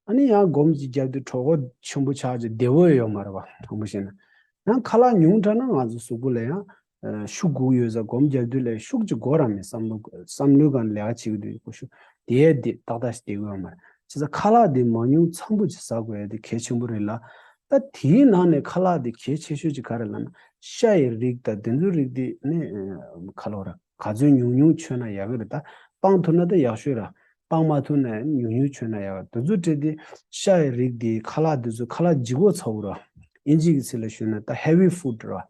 ཨ་ནི་ཡང་སྒོམ་གྱི་རྒྱབ་དུ་གྲོད་ཁོག་ཆེན་པོ་ཆགས་ཀྱི་བདེ་བོ་ཡོད་མ་རེད་བ། དྲང་པོ་བཤད་ན། ཡང་ཁ་ལག་ཉུང་དྲགས་ན་ང་ཚོ་གཟུགས་པོ་ལ་ཡང་ཤུགས་དགོས་ཡོད་ས། སྒོམ་རྒྱབ་དུས་ལ་ཤུགས་ཀྱི་དགོས་ར་མེད་བསམ་བློ་བསམ་བློའི་སྒང་ལས་ཀ་བྱེད་ཀྱི་འདུག་ཁོ་ཤུགས་དེ་ཡས་དེ་ཏག་ཏག་ཞིག་བསྡད་དགོས་ཡོད་མ་རེད། བྱས་ཙང་ཁ་ལག་དེ་མང་ཉུང་འཚམ་པོ་ཅིག་ཟ་དགོས་ཡ་དེ་གལ་ཆེན་པོ་རེད་ལ། ད་དེའི་ནང་ནས་ཁ་ལག་དེ་གལ་ཆེ་ཤོས་ཅིག་ག་རེ་ལབ་ན་ཤ་ཡི་རིགས་དང་དེ་ཚོའི་རིགས་དེ་ནི་ཁ་ལོ་ར་ག་ཚོད་ཉུང་ཉུང་མཆོད་ན་ཡག་གི་རེད། ད་སྤང་ཐུབ་ན་ད་ཡག་ཤོས་ར། སྤང་མ་ཐུབ་ན་ཉུང་ཉུང་མཆོད་ན་ཡག་དེ་ཚོ་སྤྲད་དེ་ཤ་ཡི་རིགས་དེ་ཁ་ལག་དེ་ཚོ་ཁ་ལག་ལྗིད་ཁོག་ཚ་བོ་ར། ཨིན་ཇི་གི་ཚིག་ལ་ཞུས་ན་ད་heavy food ར།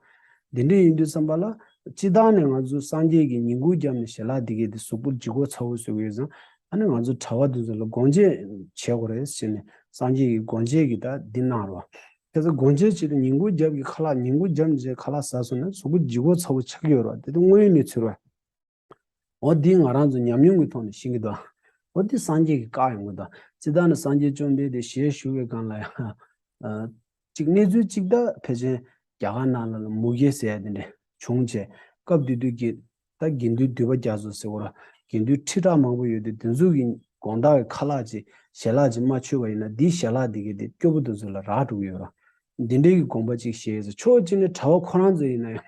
དེ་འདྲ་ཡིན་དུས་ཙམ་པ་ལ་སྤྱི་བཏང་ནས་ང་ཚོ་སངས་རྒྱས་ཀྱི་ཉིན་གུང་རྒྱབ་ནས་ཞལ་ལག་དེ་གས་དེ་གཟུགས་པོ་ལྗིད་ཁོག་ཚ་བོ་བཟོ་གི་ཡོད་ཙང་ཨ་ནི་ང་ཚོ་གྲྭ་པ་དེ་ཚོ་ལ་སྒོམ་རྒྱག་བྱེད་དགོས་རེད་ཟེར་ནས་སངས་རྒྱས་ཀྱི་སྒོམ་རྒྱག་གི་ད་འདི་གནང་རོགས། དེ་ཚོ་སྒོམ་རྒྱག་བྱེད་དུས་ཉིན་གུང་རྒྱབ་ཀྱི་ཁ་ལག་ཉིན་གུང་རྒྱབ་ནས་ཁ་ལག་ཟ་སོང་ན་གཟུགས་པོ་ལྗིད་ཁོག་ཚ་བོ་ཆགས་ཀྱི་ཡོད་རེད་བ། དེ་དུས་དངོས་ཡོད་གནས་ཚུལ་རེད་བ། འོ་འདི་ང་རང་ཚོ་ཉམས་མྱོང་གི་ཐོག་ནས་ཤེས་ཀྱི་འདུག་འོ་འདི་སངས་རྒྱས་ཀྱིས་བཀག་ཡོང་གི་འདུག་སྤྱིར་བཏང་ནས་སངས་རྒྱས་བཅོམ་ལྡན་འདས་ཞལ་བཞུགས་པའི་སྒང་ལ་ཡང་། ཅིག་གནས་ཚུལ་ཅིག་ད་ཕལ་ཆེར་རྒྱ་གར་ནང་ལ་མུ་གེ་ཟེར་ཡ་དེ་འདྲ་བྱུང་བྱས་སྐབས་དེ་དུས་ཀྱི་ད་དགེ་འདུན་འདུས་པ་རྒྱ་མཚོ་ཟེར་བ་ར་དགེ་འདུན་ཁྲི་ཕྲག་མང་པོ་ཡོད་དུས་དེ་ཚོ་གི་དགོང་དག་གི་ཁ་ལག་ཅིག་ཞལ་ལག་ཅིག་མ་མཆོད་པ་ཡིན་ན་འདིའི་ཞལ་ལག་འདི་གས་དེ་སྐྱོ་པོ་དེ་ཚོ་ལ་རག་འགྲོ་གི་ཡོད་ར། འདི་འདྲའི་གི་དགོངས་པ་ཅིག་བཞེས་ཟེར། ཕྱོགས་གཅིག་ནས་གྲྭ་པ་ཁོ་རང་ཚོ་ཡིན་ན་ཡང་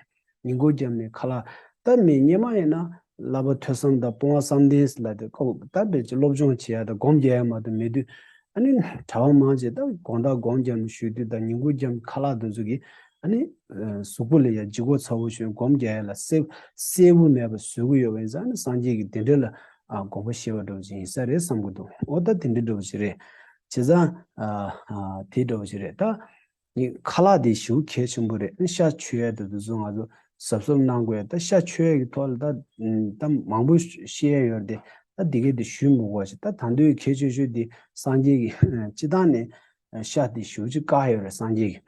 ཉིན་གུང་རྒྱབ་ནས་ཁ་ལག་ད་མི་སྔོན་མ་ཡིན་ན་བསླབ་པ་ཐོས་བསམ་དང་སྤོང་བ་བསམ་གཏན་ཟེར་ལབ་དེ་ཁོ་ད་བེད་ཀྱི་སློབ་སྦྱོང་བྱེད་ཡ་དང་སྒོམ་རྒྱག་ཡ་མ་གཏོགས་མེད་དུས་ཨ་ནི་གྲྭ་པ་མང་ཆེ་ད་དགོང་དག་སྒོམ་རྒྱབ་ནས་བཞུགས་དུས་དང་ཉིན་གུང་རྒྱབ་ནས་ཁ་ལག་དེ་ཚོ་གིས་ཨ་ནི་གཟུགས་པོ་ལ་ཡ་ལྗིད་ཁོག་ཚ་བོ་བྱུང་སྒོམ་རྒྱག་ཡ་ལ་གསལ་གསལ་པོ་མེད་པ་བཟོ་གི་ཡོད་པ་ཡིན་ཙང་ཨ་ནི་སངས་རྒྱས་ཀྱིས་དེ་འདྲ་ལ་དགོངས་པ་བཞེས་པ་འདྲ་བོ་ཅིག་ཡིན་ས་རེད་བསམ་གི་འདུག་འོ་ད་དེ་འདྲ་འདྲ་བོ་ཅིག་རེད། བྱས་ཙང་དེ་འདྲ་བོ་ཅིག་རེད་ད། ངས་ཁ་ལག་དེ་ཞེ་པོ་གལ་ཆེན་པོ་རེད། ཤ་མཆོད་ཡས་དེ་དུས་ཚོད་ང་ཚོ་གཟབ་གཟབ་གནང་དགོས་ཡ། ད་ཤ་མཆོད་ཡས་ཀྱི་ཐོག་ལ་ད་ད་མང་པོ་བཤད་ཡས་ཡོད་རེད་དེ། ད་འདི་གས་དེ་ཞུས་མི་དགོས་ཤིག་ད་ད་དུང་གལ་ཆེ་ཤོས་དེ་སངས་རྒྱས་ཀྱི་སྤྱི་བཏང་ནས་ཤ་དེ་ཞེ་པོ་ཅིག་བཀག་ཡོད་རེད། སངས་རྒྱས་ཀྱི་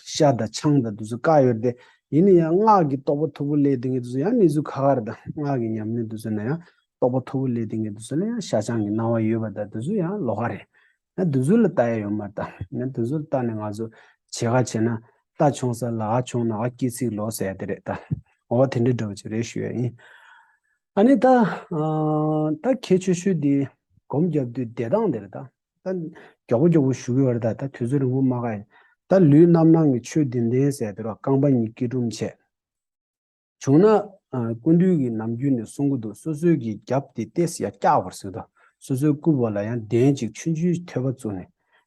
ཤ་དང་ཆང་དང་དེ་ཚོ་བཀག་ཡོད་རེད་དེ། ཡིན་ན་ཡང་སྔགས་ཀྱི་རྟོགས་པ་མཐུག་པོ་སླེབས་དེ་ངས་དེ་ཚོ་ཡང་གནས་ཚུལ་ཁ་ཁ་རེད། ད་སྔགས་ཀྱི་ཉམས་ལེན་དེ་ཚོ་ན་ཡང་རྟོགས་པ་མཐུག་པོ་སླེབས་དེ་ངས་དེ་ཚོ་ལ་ཡང་ཤ་ཆང་གི་སྣང་བ་ཡོད་པ་དང་དེ་ཚོ་ཡང་ལོགས་ཀ་རེད། ན་དེ་ཚོ་ལ་ལྟ་ཡ་ཡོད་མ་རེད་ད། ན་དེ་ཚོ་ལ་ལྟ་ནས་ང་ཚོ་བྱེད་ཁ་བྱེད་ན་རྟ་མཆོང་ས་ལ་ཨ་མཆོང་ན་ཨ་སྐྱེ་ཚིག་ལོ་ཟེར་ཡ་དེ་རེད་ད། འོ་དེ་འདྲ་འདྲ་བོ་ཅིག་རེད་ཞུ་ཡ་ཡིན། ཨ་ནི་ད་ད་གལ་ཆེ་ཤོས་དེ་སྒོམ་རྒྱབ་དུས་བསྡད་སྟངས་དེ་རེད་ད། ད་མགྱོགས་པོ་མགྱོགས་པོ་ཞུ་གི་ཡོད་རེད་ད། ད་དུས་ཚོད་རིང་པོ་མ་ག་ཡིན། ད་ལུས་རྣམ་སྣང་གི་ཆོས་བདུན་ལྡན་ཟེར་དེ་རོ་རྐང་པ་གཉིས་སྐྱིལ་ཀྲུང་བྱས། བྱུང་ན། སྐུ་མདུན་གྱིས་ནམ་རྒྱུན་ནས་གསུང་གི་འདུག་སོ་སོའི་གི་རྒྱབ་དེ་ཏོག་ཙམ་ཡར་བཀྱག་པར་ཟེར་དང་། སོ་སོའི་སྐུ་བ་ལ་ཡང་གདན་ཅིག་ཆུང་ཆུང་ཐོད་པ་བཙུགས་ནས་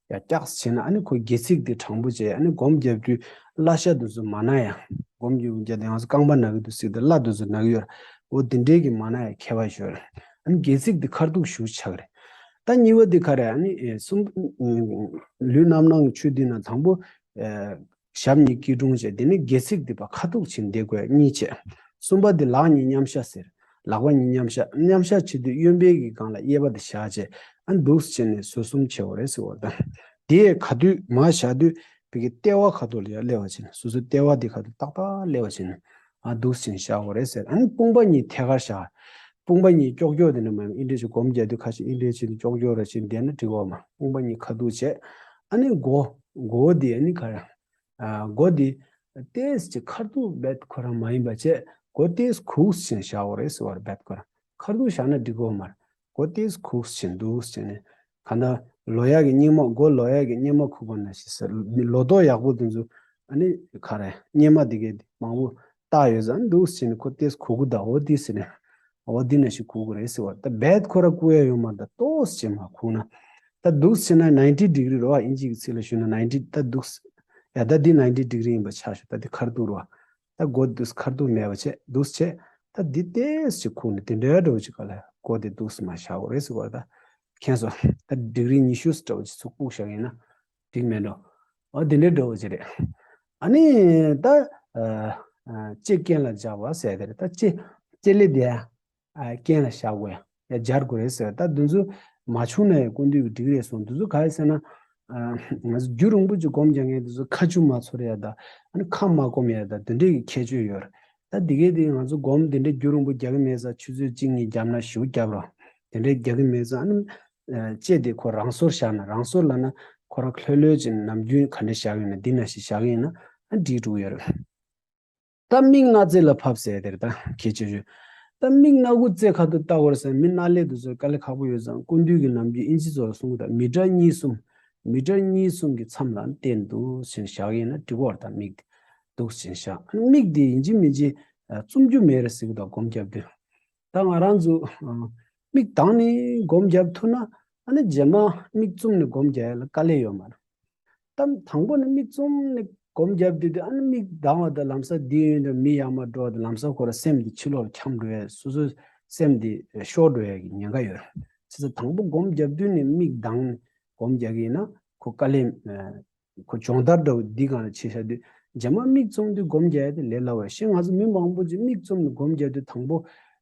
ཡར་བཀྱག་བྱས་ན་ཨ་ནི་ཁོ་སྒལ་ཚིགས་དེ་དྲང་པོ་བྱས་ཨ་ནི་སྒོམ་རྒྱབ་དུས་བརླ་ཤ་དེ་ཚོ་མ་ན་ཡང་སྒོམ་རྒྱབ་དུས་ཡང་རྐང་པ་ན་གི་འདུག་ཟེར་ཏེ་བརླ་དེ་ཚོ་ན་གི་ཡོད་རེད། འོ་དེ་འདྲའི་གི་མ་ན་ཡང་ཁྱད་པར་ཤོར་རེད། ཨ་ནི་སྒལ་ཚིགས་དེ་ཁ་ཐུག་ཞུ་ཆགས་རེད། ད་གཉིས་པ་དེ་ག་རེད། ཨ་ནི་གསུམ། ལུས་རྣམ་སྣང་གི་ཆོས་བདུན་ན་དང་པོ། ཞབས་གཉིས་སྐྱིལ་ཀྲུང་བྱས་དེ་ནས་སྒལ་ཚིགས་འདི་པ་ཁ་ཐུག་ཕྱིན་བསྡད་དགོས་གཉིས་བྱས། གསུམ་པ་འདི་ལག་གཉིས་མཉམ་བཞག་ཟེར། ལག་པ་གཉིས་མཉམ་བཞག་མཉམ་བཞག་བྱེད་དུས་གཡོན་པའི་གི་སྒང་ལ་གཡས་པ་འདི་བཞག་བྱས་ཨ་འདུག་སེ་བྱས་ནས་ཟུར་གསུམ་བྱེད་དགོས་རེད་ཟེར་བ་དང་། དེ་ཡས་ག་དུས་མར་བཞག་དུས་བི་གི་ལྟེ་བ་ཁ་ཐུག་ལ་ཡར་སླེབས་པ་བྱས་ནས་སོ་སོའི་ལྟེ་བ་འདི་ཁ་ཐུག་ཏག་ཏག་སླེབས་པ་བྱས་ནས་ཨ་འདུག་སེ་བྱས་ནས་བཞག་དགོས་རེད་ཟེར། ཨ་ནི་དཔུང་པ་གཉིས་ཐད་ཀར་བཞག་དཔུང་པ་གཉིས་ཀྱོག་ཀྱོག་དེ་འདྲ་མ་ཡིན་ཨིན་འདྲས་ཅིག་སྒོམ་རྒྱག་དུས་ཁ་ཤས་ཨིན་འདྲས་ཅིག་ཀྱོག་ཀྱོག་ར་ཅིག་བསྡད་ན་འགྲིག་གོ་མ། དཔུང་པ་གཉིས་ཁ་ཐུག་བྱས། ཨ་ནི་མགོ་མགོ་དེ་ཨ་ནི་ག་རེ། མགོ་འདི་ཏོག་ཙམ་ཅིག་ཁ་ཐུག་རྦད་ཁོ་རང་མ་ཡིན་པ་བྱས་མགོ་ཏོག་ཙམ་གུག་ཙམ་བཞག་དགོས་རེད་ཟེར་བ་རྦད་ཁོ་རང་ཁ་ཐུག་བཞག་ན་འགྲིག་གོ་མ་རེད། འོ་དེས་ཁུག་ཕྱིན་འདུག་ཟེར་ནས། གང་ལྟར་ལོ་ཡག་གི་སྙེ་མ། མགོ་ལོ་ཡག་གི་སྙེ་མ་ཁུག་པ་ནང་བཞིན་ཟེར། མི་ལོ་ཏོག་ཡག་པོ་དེ་ཚོ་ཨ་ནི་ག་རེ་སྙེ་མ་དེ་གས་མང་པོ་བཏགས་ཡོད་ཙང་འདུག་ཟེར་ནས། ཁོ་དེས་ཁུག་གི་གདའ། འོ་དེ་ཟེར་ནས། འོ་དེ་ནང་བཞིན་ཁུག་གི་རེད་ཟེར་བ། ད་རྦད་ཁོ་ར་ཁུག་ཡ་ཡོད་མ་རེད། ད་ཏོག་ཙམ་མ་ཁུག་ན། ད་འདུག་ཟེར་ན་ནའིན་ཊི་ཌི་གྷི་རི་རེད་བ། དབྱིན་ཇི་གི་ཚིག་ལ་ཞུས་ན་ནའིན་ཊི། ད་འདུག་ཡ་ད་འདི་ནའིན་ཊི་ཌི་གྷི་རི་ཡིན་པ་ཆ་བཞག་ད་འདི་ཁ་ཐུག་རེད་བ། ད་མགོ་འདུག་ཁ་ཐུག་མེད་པ་བྱས། འདུག་བྱས། ད་འདི་ཏོག་ཙམ་ཁུག་ནས་དེ་འདྲའི་འདྲ་བོ་ཅིག་ག་ལ་མགོ་དེ་འདུག་མ་བཞག་དགོས་རེད་ཟེར་བ། ད་མཁྱེན་སོང་། ད་ཌི་གྷི་རི་ཉི་ཤུ་འདྲ་བོ་ཅིག་ཚུར་བཀུག་བཞག་ཡིན་ན་འགྲིག་མེད་འགྲོ། འོ་དེ་འདྲའི་འདྲ་བོ་ཅིག་རེད། ཨ་ནི་ད་ཨ་ཨ་ལྕེ་རྐན་ལ་སྦྱར་བ་ཟེར་དེ་རེད། ད་ལྕེ་ལྕེ་ལེ་དེ་ཨ་རྐན་ལ་བཞག་དགོས་ཡ། ཡ་སྦྱར་དགོས་རེད་ཟེར། ད་འདི་ཚོ་མ་བྱུང་ན་ཡང་སྐུ་མདུན་གྱིས་འགྲིག་རེད་གསུངས། འདི་ཚོ་ག་རེ་ཟེར་ན། ཨ་ང་ཚོ་རྒྱུན་རིང་པོ་ཅིག་སྒོམ་རྒྱག་མཁན་དེ་ཚོ་ཁ་ཆུ་མ་ཚོར་ཡ་ད། ཨ་ནི་ཁ་མ་སྐོམ་ཡ་ད། དེ་འདྲའི་གི་ཁྱད་ཆོས་ཡོད་རེད། ད་འདི་གས་དེ་ང་ཚོ་སྒོམ་དེ་འདྲའི་རྒྱུན་རིང་པོ་རྒྱག་གི་མེད་ཙང་ཆུ་ཚོད་གཅིག་གཉིས་བརྒྱབ་ན་ཞེ་པོ་བརྒྱབ་རོགས། དེ་འདྲའི་རྒྱག་གི་མེད་ཙང་། ཨ་ནི་ཨ་ལྕེ་དེ་ཁོ་རང་སོར་བཞག་ན། རང་སོར་ལབ་ན་ཁོ་རང་ལྷོད་ལྷོད་ཅིག་ནམ་རྒྱུན་ག་འདྲ་བཞག་ཡོད་ན་འདི་ནང་བཞིན་བཞག་ཡིན་ན་ཨ་འགྲིག་འགྲོ་གི་ཡོད་རེད། ད་མིག་སྣ་རྩེ་ལ་ཕབ་ཟེར་དེ་རེད། ད་གལ་ཆེ་ཤོས། ད་མིག་སྣ་ཁུག་རྩེ་ཁ་ཐུག་ལྟ་དགོས་རེད་ཟེར། མི་སྣ་ལེ་དེ་ཚོ་དཀའ་ལས་ཁག་པོ་ཡོད་ཙང་། སྐུ་མདུན་གྱིས་ནམ་རྒྱུན་དབྱིན་ཇི་ཚོ་ལ་གསུང་གི། ད་མི་ཊར་གཉིས་གསུམ། མི་ཊར་གཉིས་གསུམ་གྱི་མཚམས་ལ་བསྟན་འདུག་ཟེར་བཞག་ཡིན་ན་འགྲིག་གི་རེད། ད་མིག་དེ་འདུག་ཟེར་བཞག། མིག་དེ་ཡིན་གཅིག་མིན་གཅིག་ཨ་བཙུམ་རྒྱུ་མེད་རེད་ཟེར་གི་འདུག་སྒོམ་རྒྱབ་དུས། ད་ང་རང་ཚོ་ཨ་མིག་གདངས་ནས་སྒོམ་རྒྱབ་ཐུབ་ན། ཨ་ནི་རྗེས་མ་མིག་བཙུམ་ནས་སྒོམ་རྒྱག་ཡ་ལ་དཀའ་ལས་ཡོད་མ་རེད། ད་དང་པོ་ནས་མིག་བཙུམ་ནས་སྒོམ་རྒྱབ་དུས་དེ། ཨ་ནི་མིག་གདངས་པ་དང་ལམ་སང་འདི་ཡོད་འདྲ། མི་ཡར་མར་འགྲོ་བ་དང་ལམ་སང་ཁོ་རང་སེམས་འདི་ཕྱི་ལོགས་ལ་འཁྱམས་འགྲོ་ཡ། སོ་སོའི་སེམས་འདི་ཤོར་འགྲོ་ཡ་གི་ཉེན་ཁ་ཡོད་རེད། བྱས་ཙང་དང་པོ་སྒོམ་རྒྱབ་དུས་ནས་མིག་གདངས་ནས་སྒོམ་རྒྱག་གི་ཡིན་ན་ཁོ་དཀའ་ལས་ཨ་ཁོ་སྦྱོང་བརྡར་འདྲ་བོ་འདི་སྒང་ལ་བྱས་བཞག་དུས། རྗེས་མ་མིག་བཙུམ་དུས་སྒོམ་རྒྱག་ཡ་དེ་ལས་སླ་བོ་རེད། ཤེས། ང་ཚོ་མི་མང་པོ་ཅིག་མིག་བཙུམ་ནས་སྒོམ་རྒྱག་དུས་དང་པོ་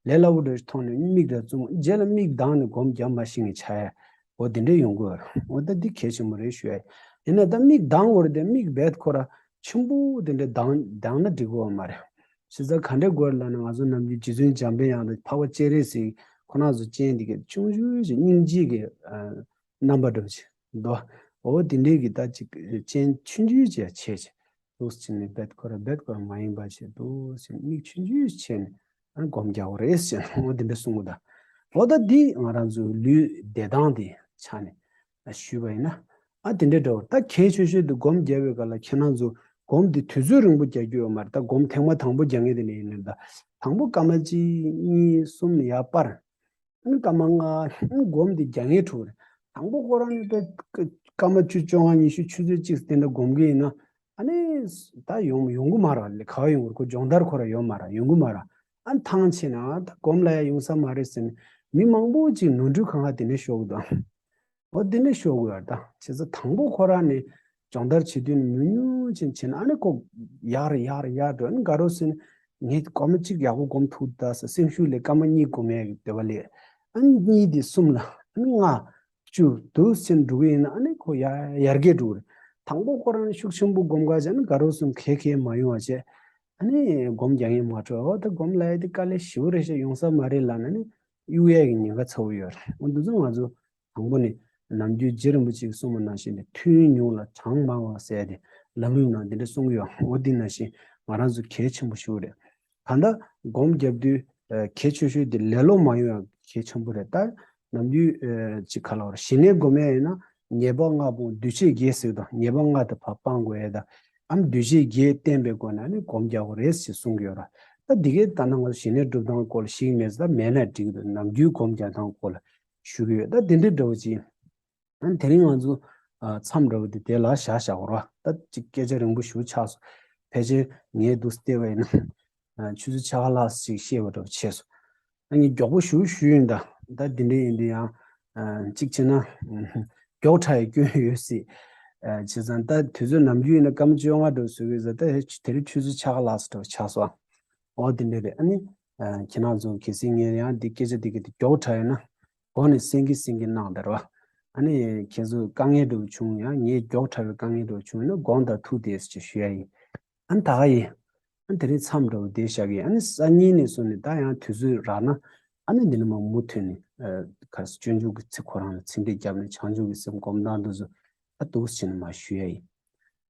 ལས་སླ་བོ་འདྲ་ཞིག་མཐོང་ནས་མིག་ར་བཙུམ། རྗེས་ལ་མིག་གདངས་ནས་སྒོམ་རྒྱག་མ་ཤེས་མཁན་ཆགས་ཡ། འོ་དེ་འདྲ་ཡོང་གི་ཡོད་རེད། འོ་ད་འདི་གལ་ཆེན་པོ་རེད་ཞུ་ཡ་ཡིན། ཡིན་ན་ད་མིག་གདངས་དགོས་རེད་དེ། མིག་རྦད་ཁོ་ར་ཆེན་པོ་དེ་འདྲ་གདངས་གདངས་ན་འགྲིག་གི་ཡོད་མ་རེད། བྱས་ཙང་ག་འདྲ་དགོས་རེད་ལབ་ན། ང་ཚོ་ནམ་རྒྱུན་རྗེ་བཙུན་འཇམ་པའི་དབྱངས་དང་འཕགས་པ་སྤྱན་རས་གཟིགས་ཁོ་རང་ཚོ་སྤྱན་འདི་ག་ཆུང་ཆུང་ཞིག་སྙིང་རྗེ་གི་ཨ་རྣམ་པ་འདྲ་བོ་ཅིག་འདུག། འོ་དེ་འདྲའི་གི་ད་ཅིག་སྤྱན་ཆུང་ཆུང་ཅིག་ཕྱེ་བྱས། འདུག་སེ་བྱས་ནས་རྦད་ཁོ་ར་རྦད་ཁོ་ར་མ་ཡིན་པ་བྱས། འདུག་སེ་མིག་ཆུང་ཆུང་ཕྱེ་ནས་ཨ་སྒོམ་རྒྱག་དགོས་རེད་ཟེར་ནས། འོ་དེ་འདྲ་གསུང་གི་འདུག། འོ་ད་འདི་ང་རང་ཚོའི་ལུས་བདེ་ཐང་དེ་ཆ་ནས་ཞུས་པ་ཡིན་ན། ཨ་དེ་འདྲའི་འདྲ་བོ། ད་གལ་ཆེ་ཤོས་དེ་སྒོམ་རྒྱག་པའི་སྐབས་ལ་ཁྱེད་རང་ཚོ་སྒོམ་དེ་དུས་ཚོད་རིང་པོ་རྒྱག་རྒྱུ་ཡོད་མ་རེད། ད་སྒོམ་ཐེངས་མ་དང་པོ་རྒྱག་མཁན་དེ་ནས་ཡིན་ན། ད་དང་པོ་སྐར་མ་གཅིག་གཉིས་གསུམ་ཡར་སྤར། ཨ་ནི་སྐར་མ་ལྔ། ཨ་ནི་སྒོམ་དེ་རྒྱག་མཁན་དྲུག་རེད། དང་པོ་ཁོ་རང་ནས་དཔེ་སྐར་མ་བཅུ་བཅོ་ལྔ་ཉི་ཤུ་ཆུ་ཚོད་གཅིག་དེ་འདྲ་སྒོམ་གི་ཡིན་ན། ཨ་ནི་ད་ཡོང་ཡོང་གི་མ་རེད། ལས་ག་བ་ཡོང་གི་རེད། ཁོ་སྦྱོང་བརྡར་ཁོ་རང་ཡོད་མ་རེད། ཡོང་གི་མ་རེད། ཨ་ནི་ཐང་ཆད་ན་ད་སྒོམ་ལ་ཡང་ཡོང་ས་མ་རེད་ཟེར་ནས་མི་མང་པོ་ཅིག་ནོར་འཁྲུལ་གང་ག་དེ་ནས་ཤོར་གི་འདུག། འོ་དེ་ནས་ཤོར་གི་ཡོད་རེད། ད་བྱས་ཙང་དང་པོ་ཁོ་རང་ནས་སྦྱོང་བརྡར་བྱེད་དུས་ནས་ཉུང་ཉུང་ཅིག་བྱས་ན། ཨ་ནི་ཁོ་ཡག་རེད་ཡག་རེད་ཡག་འགྲོ། ཨ་ནི་དགའ་རོགས་ཟེར་ནས། ངས་སྐར་མ་གཅིག་ཡག་པོ་སྒོམ་ཐུབ་ད་ཟེར། སེམས་ཤུགས་ལས་སྐར་མ་གཉིས་སྒོམ་ཡག་གི་འདོད་པ་སླེབས། ཨ་ནི་གཉིས་དེ་གསུམ་ལ། ཨ་ནི་ལྔ། བཅུ། འདུག་སེ་འགྲོ་གི་ཡིན་ན། ཨ་ནི་ཁོ་ཡར་ཡར་རྒྱས་འགྲོ་གི་རེད། དང་པོ་ཁོ་རང་ཤུགས་ཆེན་པོ་སྒོམ་ག་བྱས་ན་དགའ་རོགས་གསུམ་གས་གས་མ་ཡོང་བ་བྱས། ཨ་ནི་སྒོམ་རྒྱག་མཁན་མ་འཕྲོད། འོ་ད་སྒོམ་ལ་ཡ་དེ་དཀའ་ལས་ཞེ་པོ་རེད་ཤག། ཡོང་ས་མ་རེད་ལབ་ན་ནི་གཡུག་ཡས་ཀྱི་ཉེན་ཁ་ཚ་པོ་ཡོད་རེད། འོ་འདི་ཚོ་ང་ཚོ་དང་པོ་ནས་ནམ་རྒྱུན་རྗེ་རིན་པོ་ཆེས་གསུངས་པ་ནང་བཞིན་དུ་ཐུན་མོང་ལ་གྲངས་མང་བ་ཟེར་ཏེ་ལམ་རིམ་ནང་འདི་འདྲ་གསུང་གི་ཡོད། འོ་འདི་ནང་བཞིན་ང་རང་ཚོ་གལ་ཆེན་པོ་ཞེ་པོ་རེད། གང་ལྟར་སྒོམ་རྒྱབ་དུས་ཨ་གལ་ཆེ་ཤོས་དེ་ལེ་ལོ་མ་ཡོང་ཡ་གལ་ཆེན་པོ་རེད། ད་ནམ་རྒྱུན་ཨ་ཅིག་ག་ལབ་རེད། ཞི་གནས་སྒོམ་ཡ་ཡིན་ན་ཉེས་པ་ལྔ་སྤོང་འདུས་བྱས་དགེ་ཟེར་དང་། ཉེས་པ་ལྔ་དེ་ཕར་སྤང་དགོས་ཡ་དང་། ཨ་ནི་འདུས་བྱས་དགེ་བསྟེན་པའི་སྒོ་ནས་ནི་སྒོམ་རྒྱག་དགོས་རེད་ཅེས་གསུང་གི་ཡོད་ར། ད་འདི་གའི་ད་ནང་ང་ཞི་གནས་སྒྲུབ་སྟངས་སྐོར་ལ་ཞིག་མེད་ཟེར། ད་མེད་ན་འགྲིག་གི་འདུག། ནམ་རྒྱུན་སྒོམ་རྒྱག་སྟངས་སྐོར་ལ་ཞུ་གི་ཡོད། ད་འདི་འདྲ་འདྲ་བོ་ཅིག། ཨ་ནི་དེ་རིང་ང་ཚོ་ཨ་མཚམས་འདྲ་བོ་དེ་དེ་ལ་བཞག་བཞག་རོགས། ད་ཅིག་སྐད་ཆ་རིང་པོ་ཞེ་པོ་ཆགས་སོང་། ཕལ་ཆེར་ངས་འདུག་སེ་བལྟས་པ་ཡིན་ན་ཨ་ཆུ་ཚོད་ཕྱེད་ཀ་ལྷག་ཅིག་བཤད་པ་འདྲ་བོ་བྱས་སོང་། ཨ་ནི་མགྱོགས་པོ་ཞེ་པོ་ཞུས་ཡིན། ད་ད་འདི་འདྲ་ཡིན་དུས་ཡང་ཨ་གཅིག་བྱས་ན་ཨ་མགྱོགས་དྲགས་ཡ་སྐྱོན་ཡོད་སྲིད། ཨ་བྱས་ཙང་ད་དུས་ཚོད་ནམ་རྒྱུན་ཡིན་ན་སྐར་མ་བཅོ་ལྔ་འདྲ་བོ་བཟོ་གི་ཡོད་ཟེར། ད་དེ་རིང་ཆུ་ཚོད་ཕྱེད་ཀ་ལྷག་ཙམ་འདྲ་བོ་ཆགས་སོང་། འོ་དེ་འདྲ་རེད། ཨ་ནི་ཨ་ཁྱེད་རང་ཚོ་གལ་སྲིད་ངས་ཡང་འདི་སྐད་ཆ་འདི་གི་དེ་མགྱོགས་དྲགས་ཡོད་ན་འགོ་ནས་སེང་གེ་སེང་གེ་གནང་དང་ར། ཨ་ནི་ཁྱེད་ཚོ་དཀའ་ངལ་འདྲ་བོ་བྱུང་ཡང་། ངས་མགྱོགས་དྲགས་པའི་དཀའ་ངལ་འདྲ་བོ་བྱུང་ཡོད་ན་དགོངས་དག་ཐུགས་བདེ་ཟེར་ཞུ་ཡ་ཡིན། ཨ་ནི་ད་ག་ཡིན། ཨ་ནི་དེ་རིང་མཚམས་འདྲ་བོ་དེ་བཞག་གི། ཨ་ནི་སང་ཉིན་ནས་བཟུང་ནས་ད་ཡང་དུས་ཚོད་རག་ན་ཨ་ནི་འདི་ནས་མར་མུ་མཐུད་ནས་ཨ་ག་རེ་ཟེར། སྤྱོད་འཇུག་གི་ཚིག་ཁོ་རང་ལ་ཚིག་འགྲེལ་བརྒྱབ་ནས་བྱང་ཆུབ་ཀྱི་སེམས་སྒོམ་སྟངས་འདི་ཚོ་ཨ་འདུག་སེ་བྱས་ནས་མར་ཞུ་ཡ་ཡིན།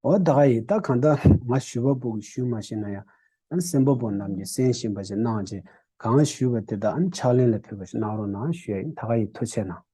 འོ་ད་ག་ཡིན། ད་གང་ལྟར་ང་ཞུ་བ་པོ་གིས་ཞུས་མ་ཤེས་ན་ཡང་། ཨ་ནི་གསན་པ་པོ་རྣམས་ཀྱིས་གསན་ཤེས་པ་ཞིག་གནང་བྱས། གང་ཞུས་པ་དེ་དག་ཨ་ནི་ཕྱག་ལེན་ལ་ཕེབས་པ་ཞིག་གནང་རོགས་གནང་ཞུ་ཡ་ཡིན། ད་ག་ཡིན། ཐུགས་རྗེ་གནང་།